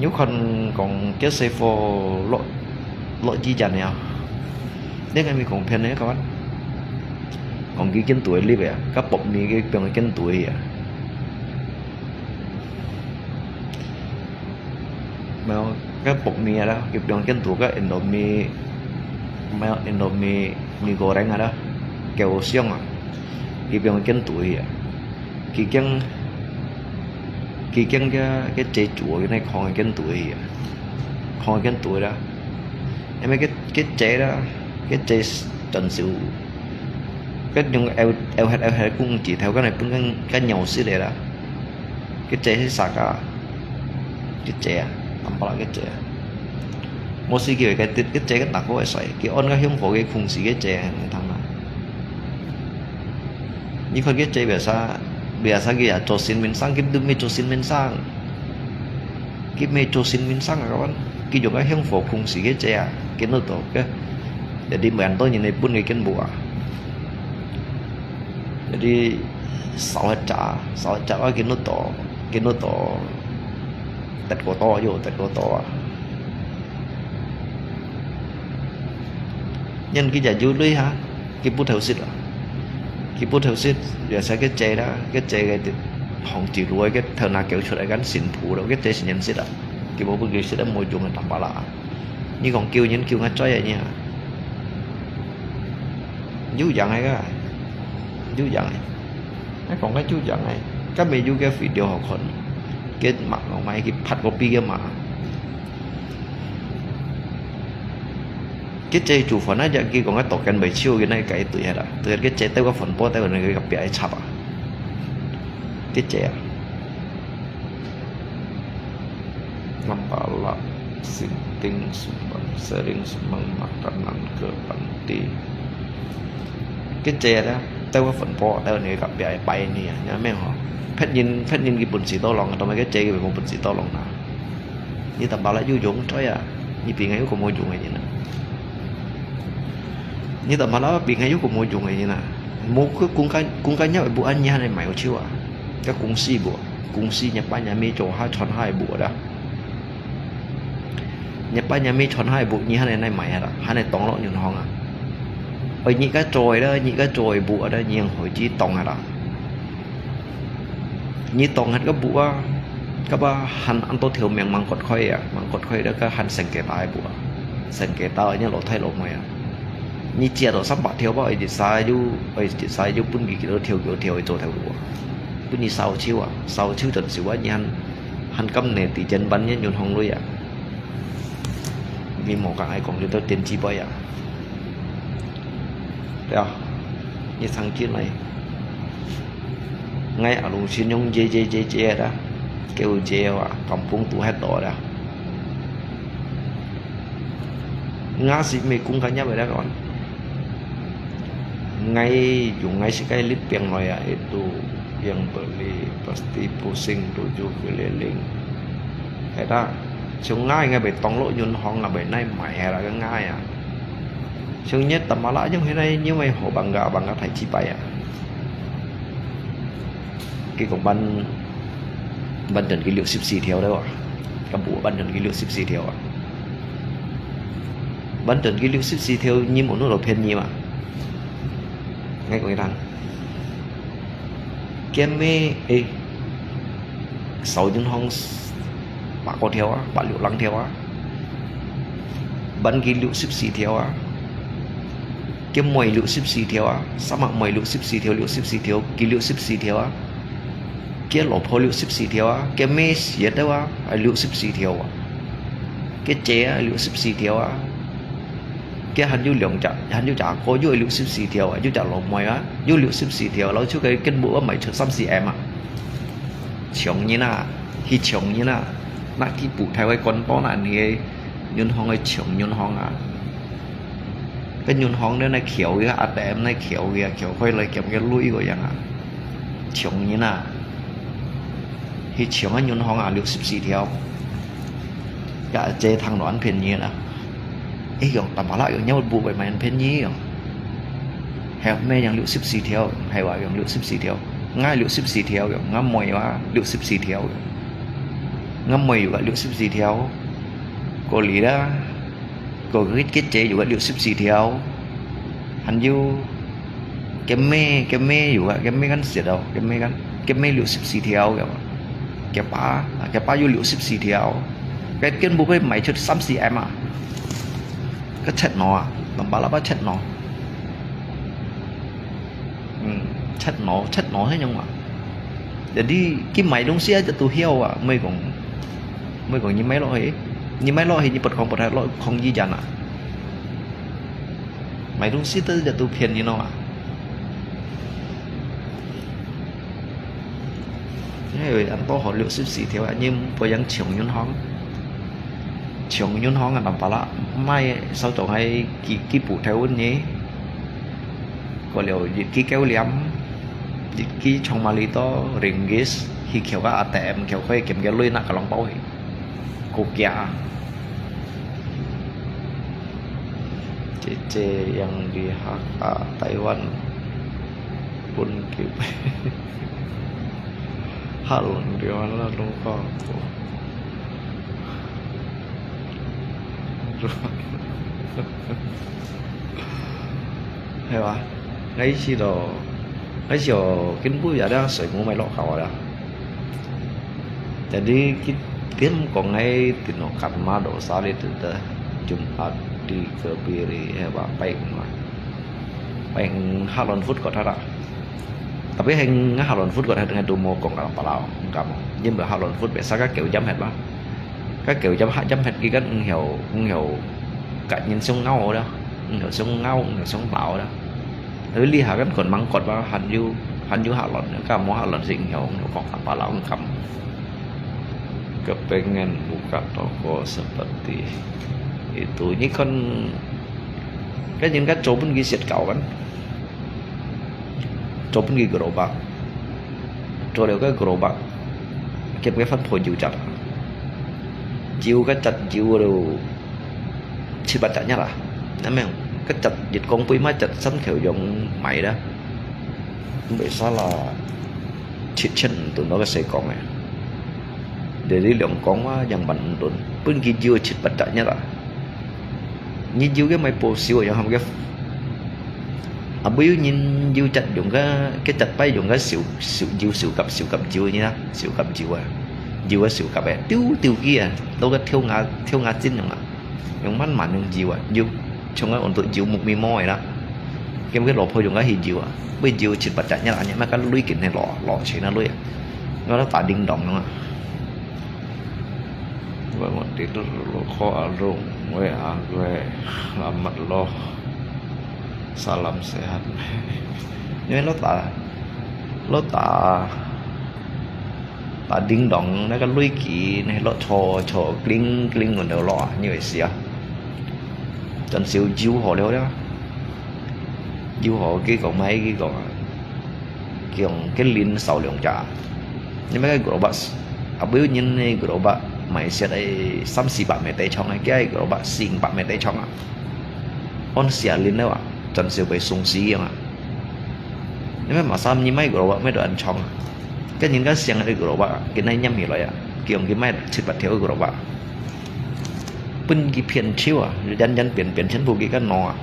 有看講這細貨落，落幾隻了。你該咪講騙呢，各位？講佢見到个粒啊，該薄米佢放見到个啊。無，該薄米啊啦，佢放見到个Indomie，無，Indomie，mi goreng啊啦，狗香啊，佢放見到个啊。 佢驚，佢驚个，个姐煮个，那囥个見到个啊，囥个見到个啦。因為个，个姐啦，个姐轉手，个用摎，摎核，摎核公指頭，該來分个，个鳥食个啦。个姐係啥个？个姐啊，南巴拉个姐啊。無事佢會个，个姐个大哥會使，佢安个香火个空時个姐，你聽啊。 你看佢姐biasa，biasa佢也做新聞上，佢都毋做新聞上。佢毋做新聞上啊，kawan。佢用个香火空時个姐啊，見到到个。Jadi，每人都認得分佢見無啊。Jadi，少一隻，少一隻啊，見到到，見到到，得過多，又得過多啊。因佢也有鐳哈。 佢不偷食啊。佢不偷食，biasa个姐啦，个姐个行住路个，个頭那狗出來个新婦咯，个姐先認識啊。佢無分佢食，無用个，南巴拉。你講救人救个嘴个呢？有影个个，有影个。你講个有影个，今日有个video好看，个馬，我買去拍个比个馬。 个姐煮飯啊，佢講个刀根袂臭，佢那个對个啦。對个，个姐兜个飯煲兜，那个壁愛插啊。个姐啊。Nampak lah, sinting sumbang, sering sumbang makanan ke panti. 个姐啊，兜个飯煲，兜那个壁愛擺呢啊，你明吼？別人，別人佢本事多郎，但係个姐佢無本事多郎啊。 你南巴拉有用嘴啊？你比𠊎有个無用个人啊？你南巴拉比𠊎有个無用个人啊？無个公家，公家業務恁樣來賣有手啊？个公司無？公司你半夜咪做下傳下無啦？你半夜咪傳下無，你還能來賣啊啦？還能當落銀行啊？哎，你个做个啦，你个做个無啊啦，你用手機當啊啦？ 你當核个屋啊，該把還恁多條命吂割開啊，吂割開了，該還成幾大个屋啊，成幾大个，你老弟老妹啊。你借到三百條吧，一日儕有，一日儕有分佢幾多條，幾多條去做頭路啊。分你燒手啊，燒手轉手啊，你還，還敢呢，地震板你銀行鐳啊。你莫講愛講，你都電子杯啊。 對啊，你曾經來，𠊎阿魯先用姐姐姐姐啦，叫姐啊，kampung都還多啦。𠊎係毋係公家業个啦，講。𠊎用𠊎自家个力病來啊，itu yang beli pasti pusing tujuh keliling。係啦，像𠊎應該會當落銀行啦，會來買啊啦，个𠊎啊。 像你大馬拉用起來，因為好bangga bangga大幾擺啊。結果Ban-，Banten佢六十四條了啊，敢無？Banten佢六十四條啊。Banten佢六十四條，你無弄到便宜嘛？𠊎講你聽。 今日，誒，掃銀行百過條啊，百六零條啊，Ban佢六十四條啊，佢賣六十四條啊，Samak賣六十四條，六十四條，佢六十四條啊，佢老婆六十四條啊，佢妹死了啊，還六十四條啊，佢姐啊，六十四條啊。 佢還有兩隻，還有隻阿哥又六十四條啊，有隻老妹啊，又六十四條，老手个根本毋係出三四M啊。窮人啊，係窮人啊，那佢不太會管到那你个銀行个窮銀行啊。个銀行呢，那翹个ATM那翹个，翹開來減个鐳个樣啊。窮人啊，係窮个銀行啊，六十四條。 也這通亂便宜啦。誒，用大馬拉用，你會不會買便宜用？還有咩用六十四條，還有用六十四條。，𠊎六十四條个，𠊎妹啊六十四條个，𠊎妹有个六十四條，過離啦，過佢結姐有个六十四條，還有佢妹，佢妹有个，佢妹kan死了，佢妹kan，佢妹六十四條个，佢爸，佢爸有六十四條，佢根本會賣出三四M啊，个七腦啊，兩百六个七腦。 嗯，七腦，七腦係樣啊。Jadi佢買東西啊，就都曉啊，毋係講，毋係講你買落去，你買落去，你不講不太落，空一間啊。買東西都就都騙你咯啊。因為恁多好六十四條啊，你不樣窮銀行，窮銀行啊，nampak lah，買手中還幾幾步頭呢。 過了一支九點，一支從馬里到Ringgit，去橋个ATM，橋可以撳个鐳拿个攏包去。過驚。姐姐yang di Hakka Taiwan pun kip. Halon di mana lupa aku. Hay吧？該時咯，該時候根本也係水母買落口啦。Jadi佢佢講該電腦幹嘛都沙哩，對不對？Jumat di Kebiri，係吧？拜五啊，拜五Halon Food Court啦。 Tapi heng Halon Food Court heng tu mo kong kalang palau, ngam. Jim ba Halon Food biasa ka kêu jam het ba. Ka kêu jam ha jam het ki kan ung hiau, ung hiau. Ka nyin sung ngau da, ung hiau sung ngau, ung hiau sung lau da. Tapi li ha kan kon mangkot ba han yu, han yu Halon, ka mo Halon sing hiau, ung hiau kong kalang palau ngam. Kepengen buka toko seperti itu. Ni kan kan jin ka chobun ki siat kau kan. Chobun ki gerobak. Cho liu ka gerobak. Kiap ka fan pho jiu chat. Jiu ka chat jiu liu. Chit bat chat nyat ah. Nameng ka chat jit kong pui ma chat san kheu yong mai da. Bai sa la. Chit chen tun no ka se kong eh. Để đi lòng kong ma yang ban tun. Pun ki jiu chit bat chat nyat ah. Nyi jiu ke mai po siu yang ham ke. Abu yu nyin jiu chat yung ka, ke chat pai yung ka siu, siu jiu siu kap, siu kap jiu nyi na, siu kap jiu ah. Jiu ah siu kap eh. Tiu, tiu ki ah. Lo ka thiu nga, thiu nga chin yung ah. Yung man man yung jiu ah. Jiu, chung ah untuk jiu muk mi mo eh na. Kem ke lo pho yung ka hi jiu ah. Bui jiu chit bat chat nyat ah, nyat ma ka lui kin he lo, lo chin na lui ah. Nga la ta ding dong yung ah. Gue ngot ti tu lo kho a rung, gue a gue, lamat lo. Salam sehat. Ni lo ta, lo ta, ta ding dong, na ka lui ki, ni lo cho, cho, kling, kling, ngon lo, ni wei sia. Chan siu jiu ho liu liu. Jiu ho ki kong mai ki kong. Kiong ke lin sau liong ja. Ni mai gerobak, abu nyin ni gerobak mai siat ai sam si bak mai tai chong ai, kia gerobak sing bak mai tai chong ah. On sia lin leu ah, chan siu bai sung si yang ah. Ni mai ma sam ni mai gerobak mai do an chong ah. Ke nyin ka siang ai gerobak, ke nai nyam hi loi ah. Kiong ke mai chit bat thiu gerobak. Pun ki phian chiu ah, jan jan pian pian chen pu ki ka no ah.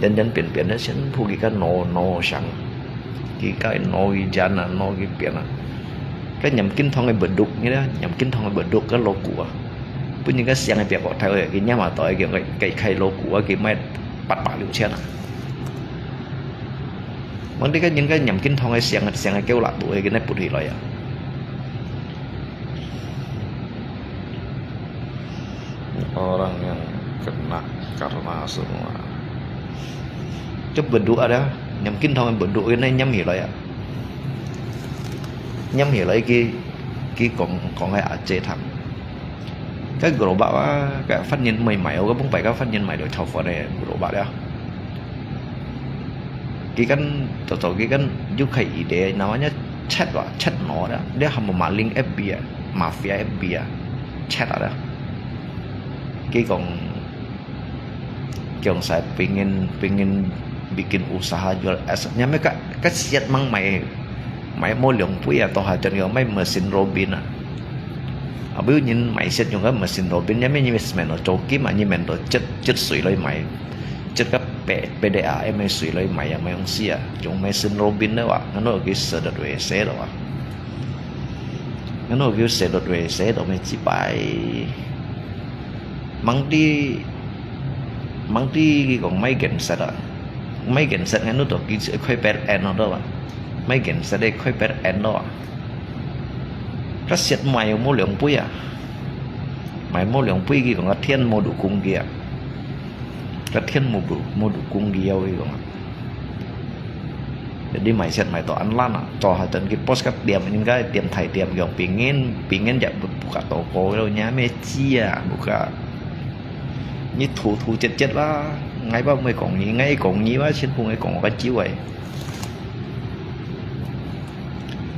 Jan jan pian pian na chen phu ki ka no no sang. Ki ka no ki jan na no ki pian na. Ka nyam kin thong ai beduk ni da, nyam kin thong ai beduk ka lo ku ah. Pun ni ka siang ai piak ko thai oi, ki nyam a toi ki kai kai lo ku ah, ki mai pat pa liu chen ah. Mang di ka nyin ka nyam kin thong ai siang, siang ai kêu la tu ai ki nai put hi loi ah. Orang yang kena karma semua. Cep beduk ada, nyam kin thong beduk ini nyam hi loi ah. Nyam hi loi ki, ki kong, kong ai a che thang. Cái gerobak á, cái phát hiện mới mày, cái bông bay cái phát hiện mày được thâu phở này gerobak đó. Ki kan, tau tau ki kan, yu khai ide, namanya chat wa, chat no da. Dia hamba maling F B I, mafia F B I, chat ada. Ki kong, kiong sai pingin, pingin bikin usaha jual es. Nyamai ka, ka siat mang mai, mai mo liang pui ah, toh hajan yo mai mesin robin ah. Abu nyin mai siat yung ka mesin robin, nyamai nyi mes men lo, chokim ah, nyi men lo, jet, jet sui loi mai. Jet ka pe, P D A M sui loi mai, ah, mai ong sia, yung mesin robin lo ah, ngano ki sedot we se lo ah. Ngano ki sedot we se lo mai chi pai. Mang ti, mang ti ki kong mai genset ah. Mai genset ngano to ki khoi per en lo ah. Mai genset de khoi per en lo ah. Ka siat mai mo liang pui ah. Mai mo liang pui ki kong ka thien mo du kung ki ah. Ka thien mo du, mo du kung ki yau ki kong ah. Jadi mai siat mai to an lan ah. Toh hajan ki pos ka tiam, nin ka tiam thai tiam yong pingin, pingin jak bu, buka toko lo nyamai chi ah, buka. Nyi thu thu jet jet wa, ngai ba moi kong nyi, ngai kong nyi wa, chien pu ngai kong ka chiu ai.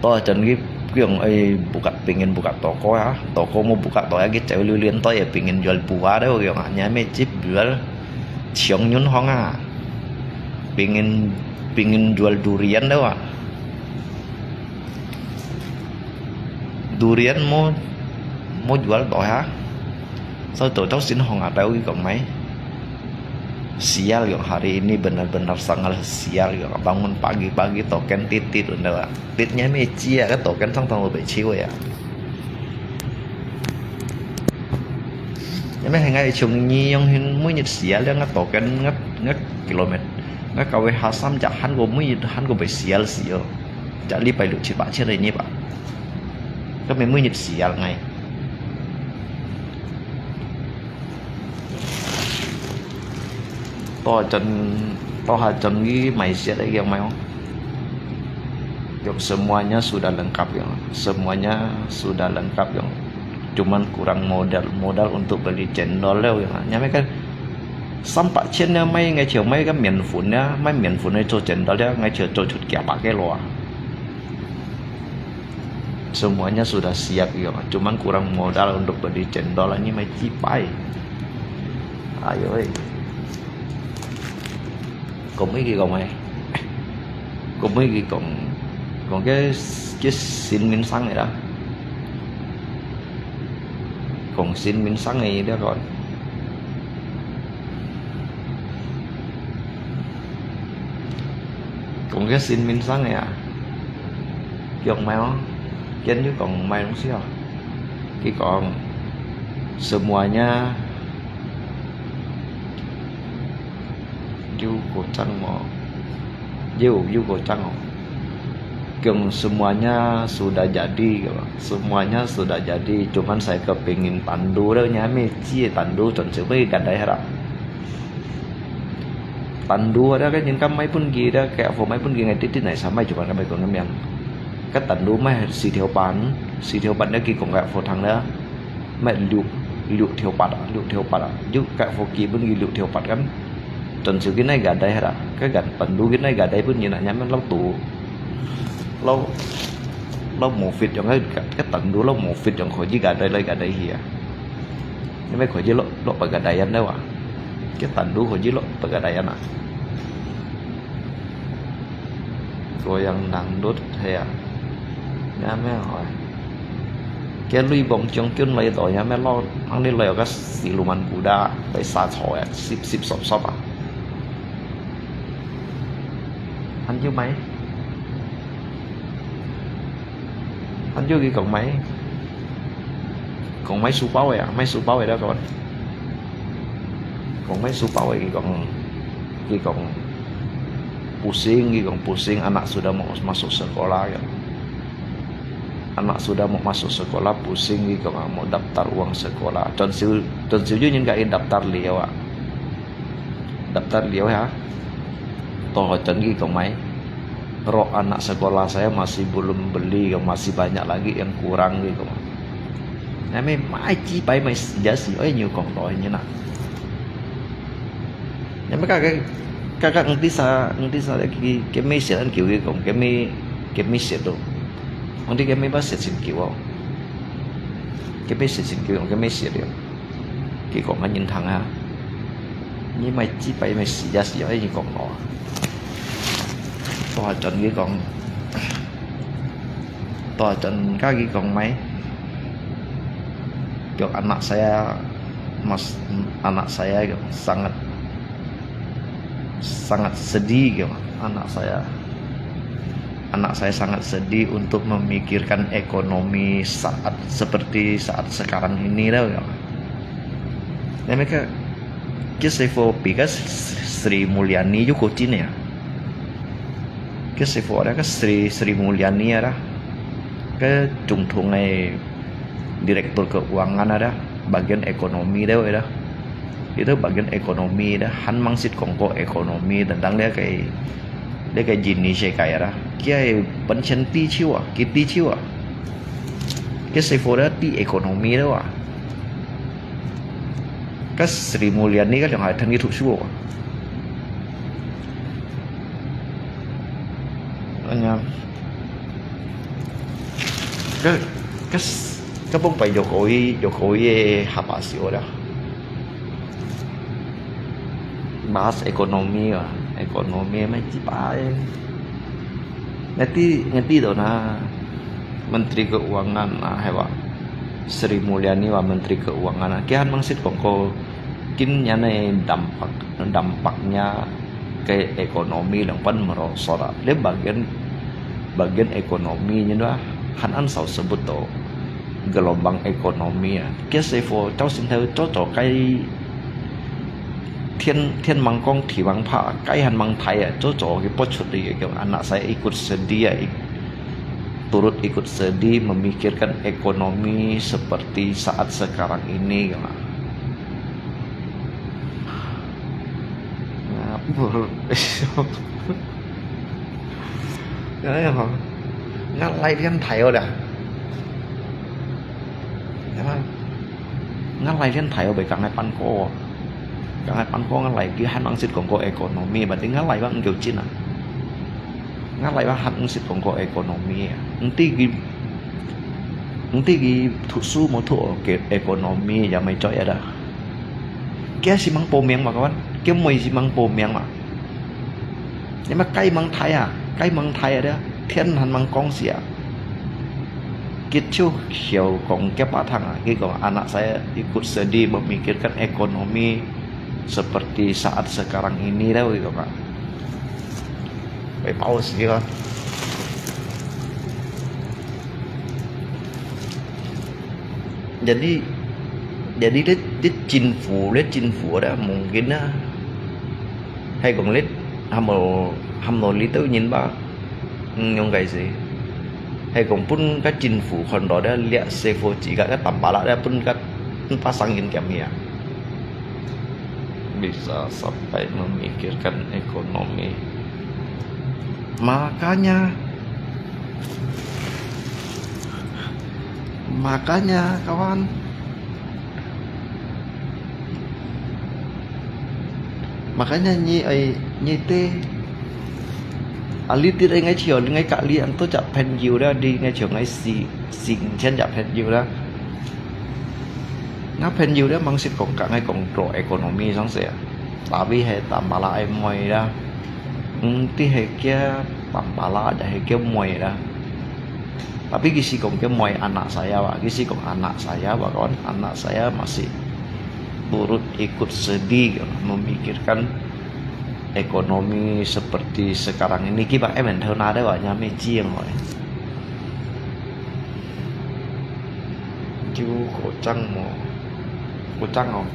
Toh hajan ki, ki yong ai buka, pingin buka toko ah, toko mo buka to ah, ki cheu liu lien to ye pingin jual buah de, ki yong ah, nyamai chi jual, chiong nyun hong ah. Pingin, pingin jual durian de wa. Durian mo, mo jual to ha. Sao to tau sin hong ah tau ki kong mai. Sial yong hari ini benar-benar sangat sial yong, bangun pagi-pagi token tit-tit unda. Tit nyamai chi ah, ka token thong thong lo bei chiu ya. Nyamai hai ngai chung nyi yong hin, mui nyi sial ya, nga token nga, nga kilomet. Nga ka we ha sam ja han ko mui nyi han ko bei sial si yo. Ja li pai lu chi ba chi le nyi ba. Ka me mui nyi sial ngai. Toh hajan, toh hajan ki mai siat lagi yang mai oh. Yong semuanya sudah lengkap yong. Semuanya sudah lengkap yong. Cuman kurang modal, modal untuk beli cendol le yong. Nyamai ka 三百千 ya mai ngai chiu mai ka 面粉 ya, mai 面粉 ya cho cendol ya, ngai chiu cho chut kia ba ke lo ah. Semuanya sudah siap yong, cuman kurang modal untuk beli cendol, nyi mai chi pai. Ayo eh. Kong mui ki kong mai. Kong mui ki kong, kong ke, ke sin min sang eh la. Kong sin min sang eh dia kon. Kong ke sin min sang eh ah. Kiok mai oh. Kiên yu kong mai dong si oh. Ki kong semuanya yu ko chang mo. Yu, yu ko chang oh. Kiong semuanya sudah jadi, semuanya sudah jadi. Cuman saya kepingin tandu dah, nyamai chi tandu, chon siu mai gadai hara. Tandu ada kan jin kam mai pun gi dah, kayak fo mai pun gi ngai titit nai samai cuman kamai kong kamiang. Kat tandu mai si thiau pan, si thiau pan dah ki kong kayak fo thang dah. Mai liu, liu thiau pat ah, liu thiau pat ah. Yu kayak fo ki pun gi liu thiau pat kan. Chon siu ki nai gadai hara. Ka gan tandu ki nai gadai pun nyi na nyam lau tu. Lau, lau mo fit yong ka, ka tandu lau mo fit yong kho ji gadai lai gadai hia. Nyam kho ji lo, lo pa gadai yan dah wa. Ka tandu kho ji lo pa gadai yan ah. Ko yang dangdut hia. Nyam hoi. Ka lui bong jong jun lai to nyam lo, mang ni lai ka siluman kuda, bai sa cho ya, sip sip sop sop ah. Ăn yu mai. Ăn yu ki kong mai. Kong mai su pao ya, mai su pao ya dah kon. Kong mai su pao ya ki kong, ki kong pusing, ki kong pusing, anak sudah mau masuk sekolah ya. Anak sudah mau masuk sekolah, pusing ki kong mau daftar uang sekolah. Chon siu, chon siu yu nyin ka in daftar liau ah. Daftar liau ya. To chon ki kong mai. Rok anak sekolah saya masih belum beli, masih banyak lagi yang kurang ki kong. Nyam mai mai chi pai mai sia si, oi nyu kong to nyi na. Nyam mai ka ka ka ka ng ti sa, ng ti sa ki, ki mai siat an kiu ki kong, ki mai, ki mai siat to. Ang ti ki mai ba siat sin kiu oh. Ki mai siat sin kiu, ki mai siat liao. Ki kong an nyin thang ha. Nyi mai chi pai mai sia si, oi nyi kong to. Tuh John佢講，Tuh John佢講咩？叫 anak saya, mas anak saya sangat sangat sedih, anak saya anak saya sangat sedih untuk memikirkan ekonomi saat seperti saat sekarang ini dah. Namanya ke Sri Mulyani juga Cina ya. Ke Sri Sri Mulyani ada, ke 总统个 direktur keuangan ada, bagian ekonomi dah ada. Itu bagian ekonomi dah, han mangsit kongko ekonomi tentang dia ke dia ke jenis ada. Kia pension tichu ah, ki tichu ah. Ke Sri dah ti ekonomi dah ah. Ke Sri Mulyani ke 两个 than ki thusu ah. Anya, ke ke ke pong pai Jokowi Jokowi hapa siu dah. Bahas ekonomi ah, ekonomi mai jibai. Ngerti ngerti tu na, Menteri Keuangan na, hai wa Sri Mulyani wa Menteri Keuangan na, kian mangsit kongko kin yana dampak dampaknya ke ekonomi 两百 merosot ah. Le bagian bagian ekonomi ni dah, han an sao sebut tu gelombang ekonomi ah. Ke Sri 朝鲜頭做做个天天忙工地忙怕，个 han mang thai ah, 做做个不出的个 anak saya ikut sedih ah, turut ikut sedih memikirkan ekonomi seperti saat sekarang ini 个嘛。 Ngapur. Ya ya, ngalai lian thai dah. Ya, ngalai lian thai bai kangai pan ko. Kangai pan ko ngalai ki han mangsit kongko ekonomi, berarti ngalai bang keu cin ah. Ngalai bang han mangsit kongko ekonomi ah. Ngerti ki ngerti ki thusu mo thu ke ekonomi ya mai choi ada. Kia si mang po miang ma kawan, kia moi si mang po miang ma. Ni ma kai mang thai ah, kai mang thai ada, 天 han mang kong sia. Kichu hiu kong kia pa thang ah, ki kong anak saya ikut sedih memikirkan ekonomi seperti saat sekarang ini dah, ki kong ah. Bai pau si kan. Jadi jadi le chính phủ le chính phủ ada mungkin ah. Hai kong le ham lo ham lo li tau nyin ba. Nyong kai si. Hai kong pun ka chính phủ khon do dah liak Sri chỉ ka ka tampala dah pun ka pun pasang yin kiam hia. Bisa sampai memikirkan ekonomi. Makanya Makanya kawan, makanya nyi ai nyi te ali ti ai ngai chiu ngai ka li ang to chak phen yu da di ngai chiu ngai si sing chen chak phen yu da. Ngai phen yu da mang sit kong ka ngai kong tro ekonomi sang se. Tapi he tampala ai moi da. Ti he kia tampala da he kia moi da. Tapi kisi kong ke moi anak saya, Pak. Kisi kong anak saya, Pak, kawan. Anak saya masih turut ikut sedih, kawan, memikirkan ekonomi seperti sekarang ini. Kiba em en thâu na de, Pak, nyam e chiang, Pak. Ju kocang mo. Kocang, oh.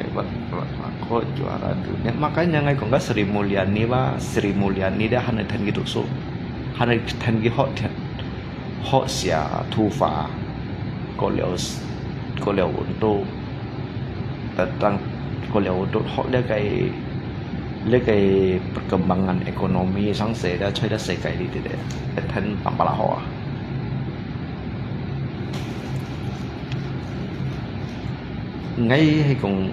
Hebat, hebat, hebat. Kok juara dunia. Makanya ngai kong ka Sri Mulyani, Pak. Sri Mulyani dia hana than ki tusu. Hana than ki hot than. Hot sia thufa. Kok liau, kok liau untuk. Tentang kok liau untuk hot le kai, le kai perkembangan ekonomi sang se dia choi dia se kai di ti de. Than tampala hot ah. Ngai he kong,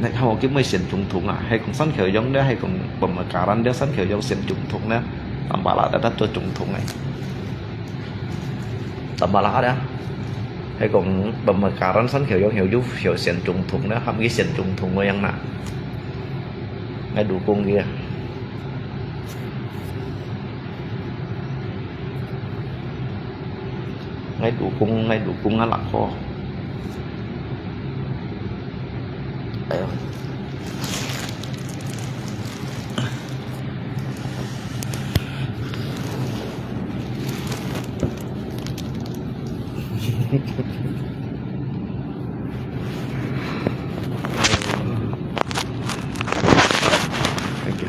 ngai hao ke moi sian chung thung ah, he kong san kheu yong de, he kong pemekaran de san kheu yong sian chung thung de, tampala da da tua chung thung ai. Tampala da, he kong pemekaran san kheu yong hiu yu hiu sian chung thung de, ham ki sian chung thung yang na. Ngai du kong kia. ，𠊎老公，𠊎老公啊，辣火。哎喲。 那个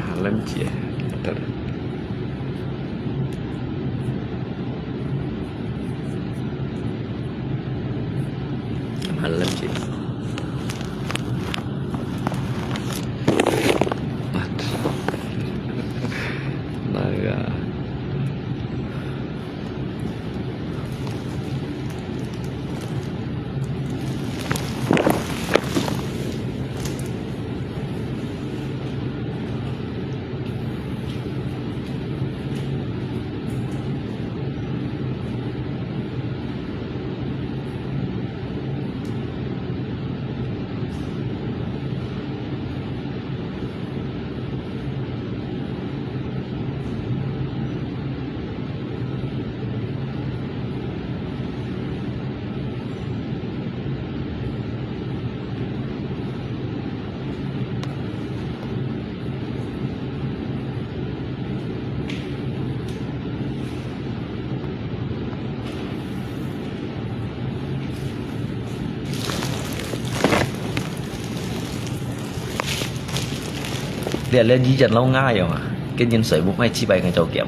這，這以前老外樣啊，跟人睡目，買幾百個酒店。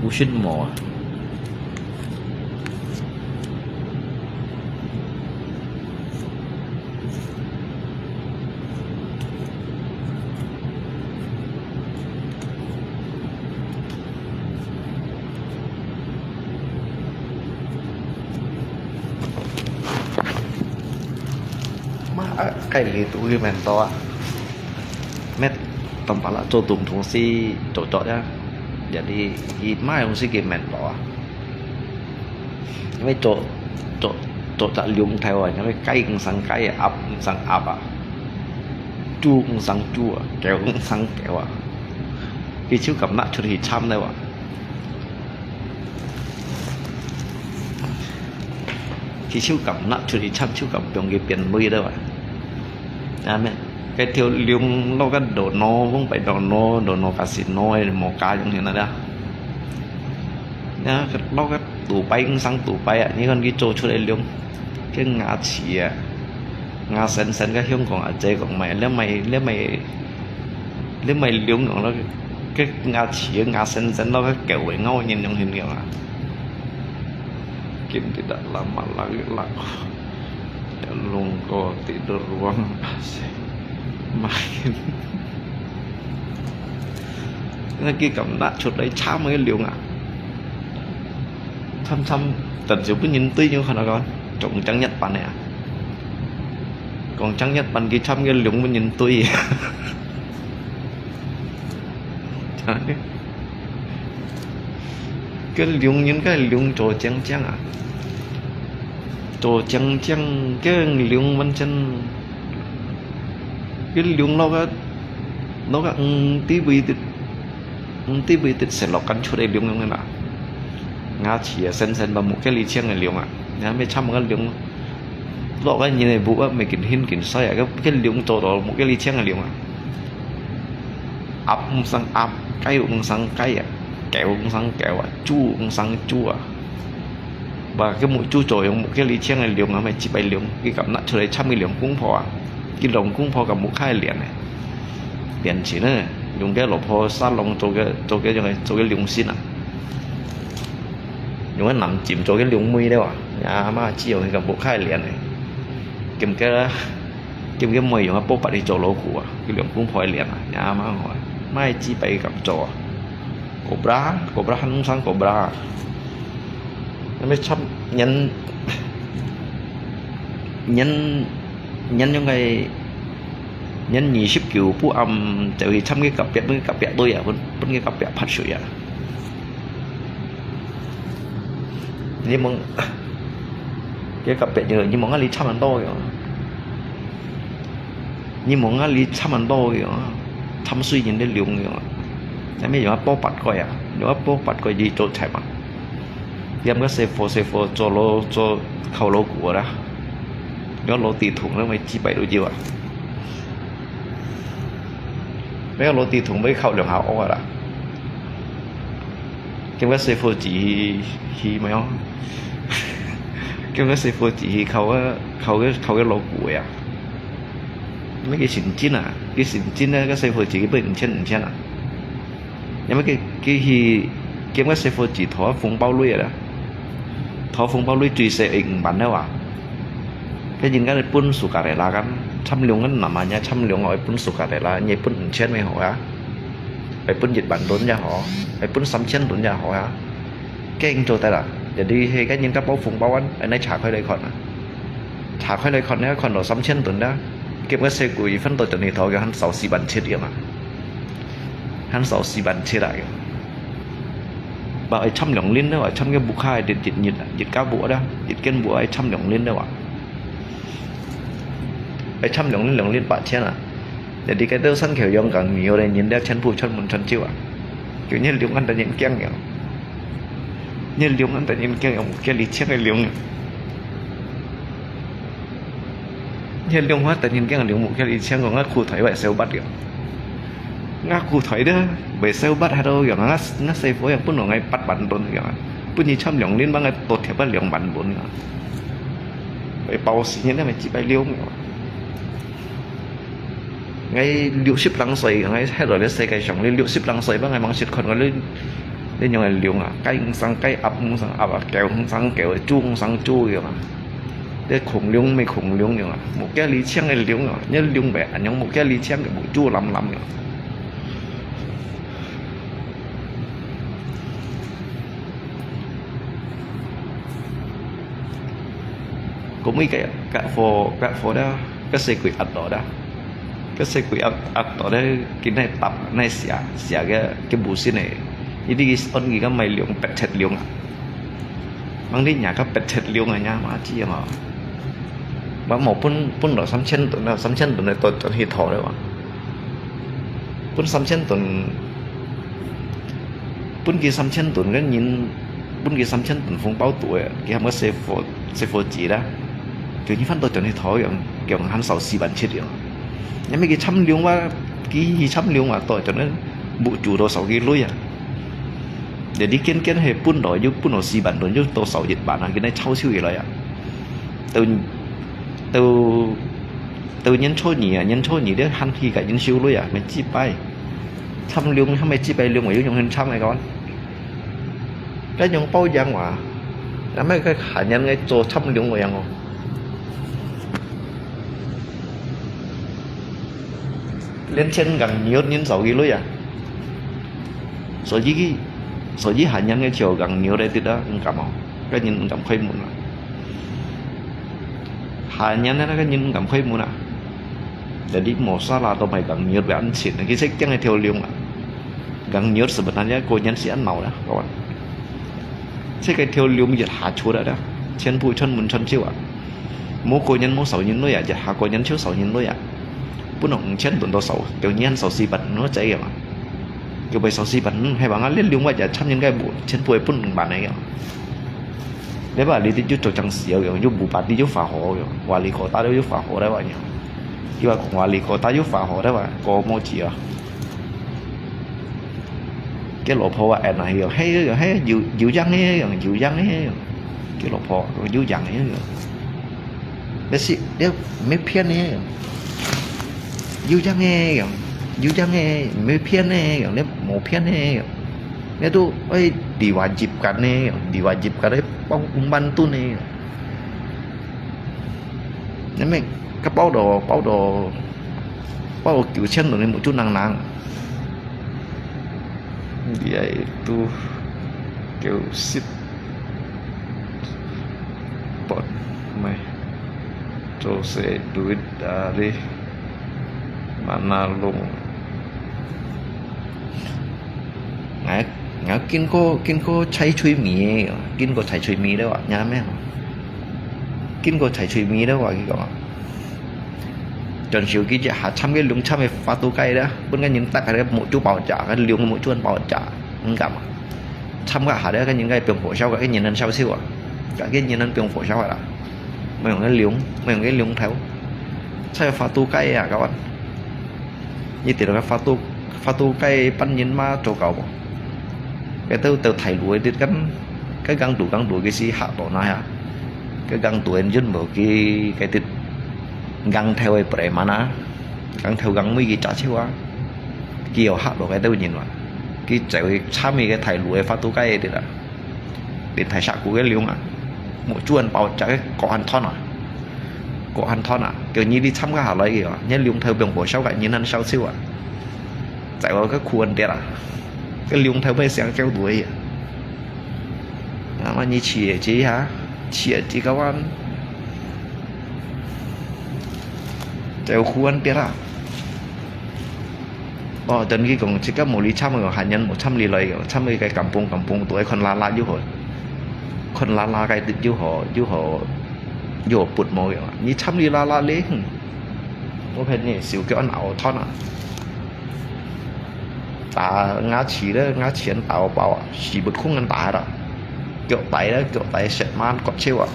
不是毛啊。 嘛，啊，該裡肚佢面多啊。乜，當把啦，做東東西做做呀。Jadi，佢買東西佢面多啊。因為做，做，做隻龍頭啊，因為雞毋生雞啊，鴨毋生鴨啊，豬毋生豬啊，狗毋生狗啊。佢就敢拿出去參了啊。 佢就敢拿出去參，就敢放佢變味了啊。啊，咩？該條龍落个Dono，往擺Dono，Dono Casino个，無加用个啦。啊，落个杜拜，毋生杜拜啊，你看佢做出來龍，个牙齒啊，牙生生个香港阿姐講買，你買，你買，你買龍講了，个牙齒啊，牙生生落个狗个咬人用形樣啊。 Kin tidak lama lagi lah. Lungko tidur ruang A C. Makin. 那佢敢拿出來參个龍啊？參參，但係分人追，有看到講，講正一般个啊。講正一般，佢參个龍分人追。个龍人个龍做靚靚啊，做靚靚个龍完全，个龍落个，落个，嗯，地位的，嗯，地位的，食落緊出來龍樣个啦。牙齒啊，生生把目个里青个龍啊，你還沒差不多龍，落个人个目啊，沒緊hin緊衰啊，个，个龍做到目个里青个龍啊。 鴨毋生鴨，雞毋生雞啊，狗毋生狗啊，豬毋生豬啊。哇，佢無做作用，無佢理性个量啊，乜自擺量，佢敢拿出來參佢量公婆啊？佢量公婆敢無開連呢？連錢呢，用佢老婆沙龍做个做个用个做个量身啊，用个藍金做个量妹了啊，呀媽，只有佢敢無開連呢？咁个啦。 叫佢妹用个波拔去做老虎啊，佢兩公婆个臉啊，也阿媽好啊，乜係自擺敢做啊。Cobra，cobra，喊生cobra。那麼差年年年用个年二十九不暗就去參佢隔壁，分佢隔壁隊啊，分分佢隔壁潑水啊。你問佢隔壁，你問啊，你參恁多个？ 你無啊，你參恁多个啊，參水人个量个啊，那麼有啊，包八个啊，有啊，包八个你做菜嘛。你毋个細貨細貨做老做靠老古啦，有啊，老地桶那麼幾百度有啊，沒有老地桶，沒靠兩下屙啦。 叫个細伙子去去咩哦？叫个細伙子去考个考个考个老古个啊！那个神经啊，个神经啊，个細伙子去分五千五千啊！因为佢佢去叫个细伙子讨红包钿啦，讨红包钿最少会五万了啊！ 該人家分sukarela kan，參量kan namanya參量愛分sukarela，你分五千也好啊，愛分一萬盾也好，愛分三千盾也好啊，驚做得啦。Jadi係該人家包紅包kan，愛拿查開來看啊，查開來看呢，看到三千盾啦，結果細鬼分到等於頭个還少四萬七樣啊，還少四萬七啊！ Ba ai chăm lòng lin đó, ai chăm cái bụk khai, dit dit nhit, dit cá bụa đó, dit kén bụa ai chăm lòng lin đó à. Ai chăm lòng lin lòng lin bạ chén à. Jadi cái đó sẵn kiểu yong kang nhiều đây nhìn đeo chén bụa chón mun chón chiu à. Kiểu như liu ngăn ta nhìn kiang kiểu. Như liu ngăn ta nhìn kiang kiểu một cái lý chén cái liu. Hiên liông hoa tần hiên kiang liông mục hiên y chang ngak khu thoi bai sêu bat liao. Ngak khu thoi de, bai sêu bat ha do yong ngak ngak sei fo yong pun ngai pat ban don yong. Pun ni cham liong lin ba ngai tot thiap ba liong ban bun yong. Bai pau si hiên de mai chi bai liu. Ngai liu sip lang soi ngai hai lo le sei kai shong liu sip lang soi ba ngai mang sit khon ngai liu. Liu nyong ngai liu ngak kai sang kai ap sang ap keu sang keu chu sang chu yong. Để khủng long mày khủng long yong à, một cái lý chiang cái long à, nhớ long bé anh nhong một cái lý chiang cái bụi chu lắm lắm yong. Có mấy cái cái phô cái phô đó, cái xe quỷ ắt đó đó, cái xe quỷ ắt ắt đó đó, cái này tập này xả xả cái cái bụi xin này, ini cái ôn cái cái mày long pet chet long à. Mang đi nhà các pet chet liu ngai nhà mà chi mà. Mà mỏ pun pun đó 三千 tuần đó, 三千 tuần này tôi tuần hi thọ đấy mà. Pun 三千 tuần, pun kia 三千 tuần cái nhìn, pun kia 三千 tuần phong bao tuổi, kia mà xe phô xe phô chỉ đó. Kiểu như phát tôi tuần hi thọ, kiểu kiểu 還少四萬七 yong. Nhưng mà kia chăm liu mà, kia hi chăm liu mà tôi tuần đấy, bụi chủ đồ sáu kia lui à. Jadi kiên kiên he pun đó, yuk pun đó 四萬 tuần yuk tô sáu一萬 à, cái này chau siêu gì rồi à. Từ từ từ nhân số nhỉ à, nhân số nhỉ đấy, hăn khi cả nhân số lui à, mình chi pai. Chăm liu, hăn mình chi pai liu, mà yuk nhung hăn chăm này con. Cái nhung bao yang mà, làm mấy cái khả nhân ngay cho chăm liu mà yang. Liên trên gần nhiều nhân số gì lui à. Sở dĩ, sở dĩ hạt nhân cái chiều gần nhiều đây thì đó, không cảm ơn. Cái nhân không cảm thấy muốn à. Hạt nhân đó, cái nhân không cảm thấy muốn à. Jadi mỏ sa là tao mày gần nhiều về ăn xin, cái sách tiếng hay theo liu à. Gần nhiều sebenarnya cô nhân sẽ ăn màu đó, các bạn. Sẽ cái theo liu mình giật hạt chúa đó đó. Chân bụi chân muốn chân chiêu à. Mô cô nhân mô sáu nhân lui à, giật hạt cô nhân chiêu sáu nhân lui à. Pun nòng chân tuần tô sáu, tiểu nhân sáu 四萬 nó chạy à. Kiểu bảy sáu 四萬, hay bằng ăn liên liu mà giật trăm nhân cái bụi, chân bụi pun bản này à. Đấy bà lý thì yuk cho chẳng xỉa, yuk bụi bát thì yuk phá hổ, yuk hòa lý khổ ta yuk phá hổ đấy bà nhỉ. Yuk hòa lý khổ ta yuk phá hổ đấy bà, có mô chỉ à. 佢老婆話：「哎，那有，嘿，有，嘿，有，有樣个，有樣个。」佢老婆有樣个。「你是，你沒騙个。」「有樣个，有樣个，沒騙个，你無騙个。你都愛diwajibkan个，diwajibkan个，包五萬盾个。」你們，佢包到，包到，包到九千多，你目珠能能。Dia itu keusit pot mai. Jose duit dari mana lung. Ngai, ngai kinh có, kinh có chảy chuối mì, kinh có chảy chuối mì đấy à, nhớ mẹ. Kinh có chảy chuối mì đấy à, cái con. Chọn siêu kỹ chứ, hà chăm cái lung chăm cái phát tu cái đó, bún cái nhìn tắc cái mũ chú bảo trả, cái lung mũ chú bảo trả, không cảm. Chăm cái hà đấy, cái nhìn cái biếng phổ sao, cái nhìn ăn sao siêu à. Cái nhìn ăn biếng phổ sao à. Mà dùng cái lung, mà dùng cái lung theo. Sao phát tu cái à, các bạn. Như thế là cái phát tu, phát tu cái bắn nhìn mà cho cậu. Cái tao, tao thay lùi đi cái, cái găng đủ, găng đủ cái gì hạ tổ này à. Cái găng đủ anh dứt một cái, cái tít găng theo cái preman á. Găng theo găng mấy cái trả chiêu á. Kì ở hát đồ cái tao nhìn mà. Kì chạy cái chăm cái thay lùi phát tu cái đi là. Đến thay sạc của cái liông à. Một chuan bảo trả cái có ăn thon à. Có ăn thon à. Kiểu như đi chăm cái hà lấy kìa. Nhớ liông theo biếng phổ sao cái nhìn ăn sao chiêu à. Chạy vào cái khu ăn tiết à. Cái liông theo mấy sáng kéo đuổi à. Ngã mà như chia chỉ hả? Chia chỉ có ăn. Chạy khu ăn tiết à. Ơ, chân kì cũng chỉ có một lý chăm rồi, hạt nhân một chăm lý rồi, chăm lý cái kampung, kampung tuổi con la la dữ hồi. Con la la cái tự dữ hồi, dữ hồi, dữ hồi bụt mồ rồi. Như chăm lý la la lý. Có phải nhỉ, xíu cái ăn ảo thon à. Tà ngã chỉ đó, ngã chỉ ăn tà bao à, xì bụt khung ăn tà đó. Kiểu tay đó, kiểu tay sẹt man cọt chiêu à.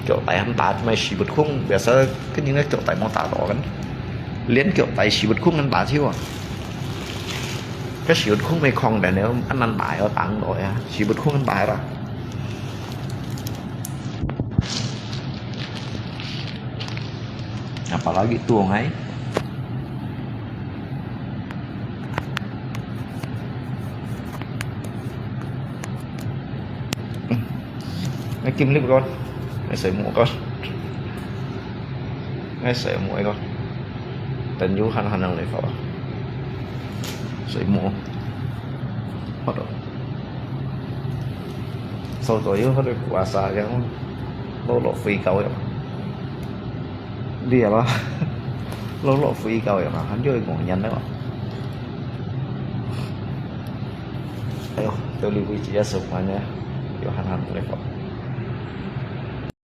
Kiểu tay ăn tà, mày xì bụt khung, bây giờ cái những cái kiểu tay mô tả đó. Liên kiểu tay xì bụt khung ăn tà chiêu à. Cái xì bụt khung mày không để nếu ăn ăn tà ở tảng đó à, xì bụt khung ăn tà đó. Apa lagi tuh, ngai? Ngai kim lip con. Ngai soi mũ con. Ngai soi mũ con. Tên du han han năng lip con. Soi mũ. Hot dog. Sau đó yun hot dog kuasa yang lo lo free kau yang. Đi à lo. Lo lo free kau yang. Han yoi ngong nyan đấy. Ayo, tôi đi vị trí số mà nhé. Yo han han lip con.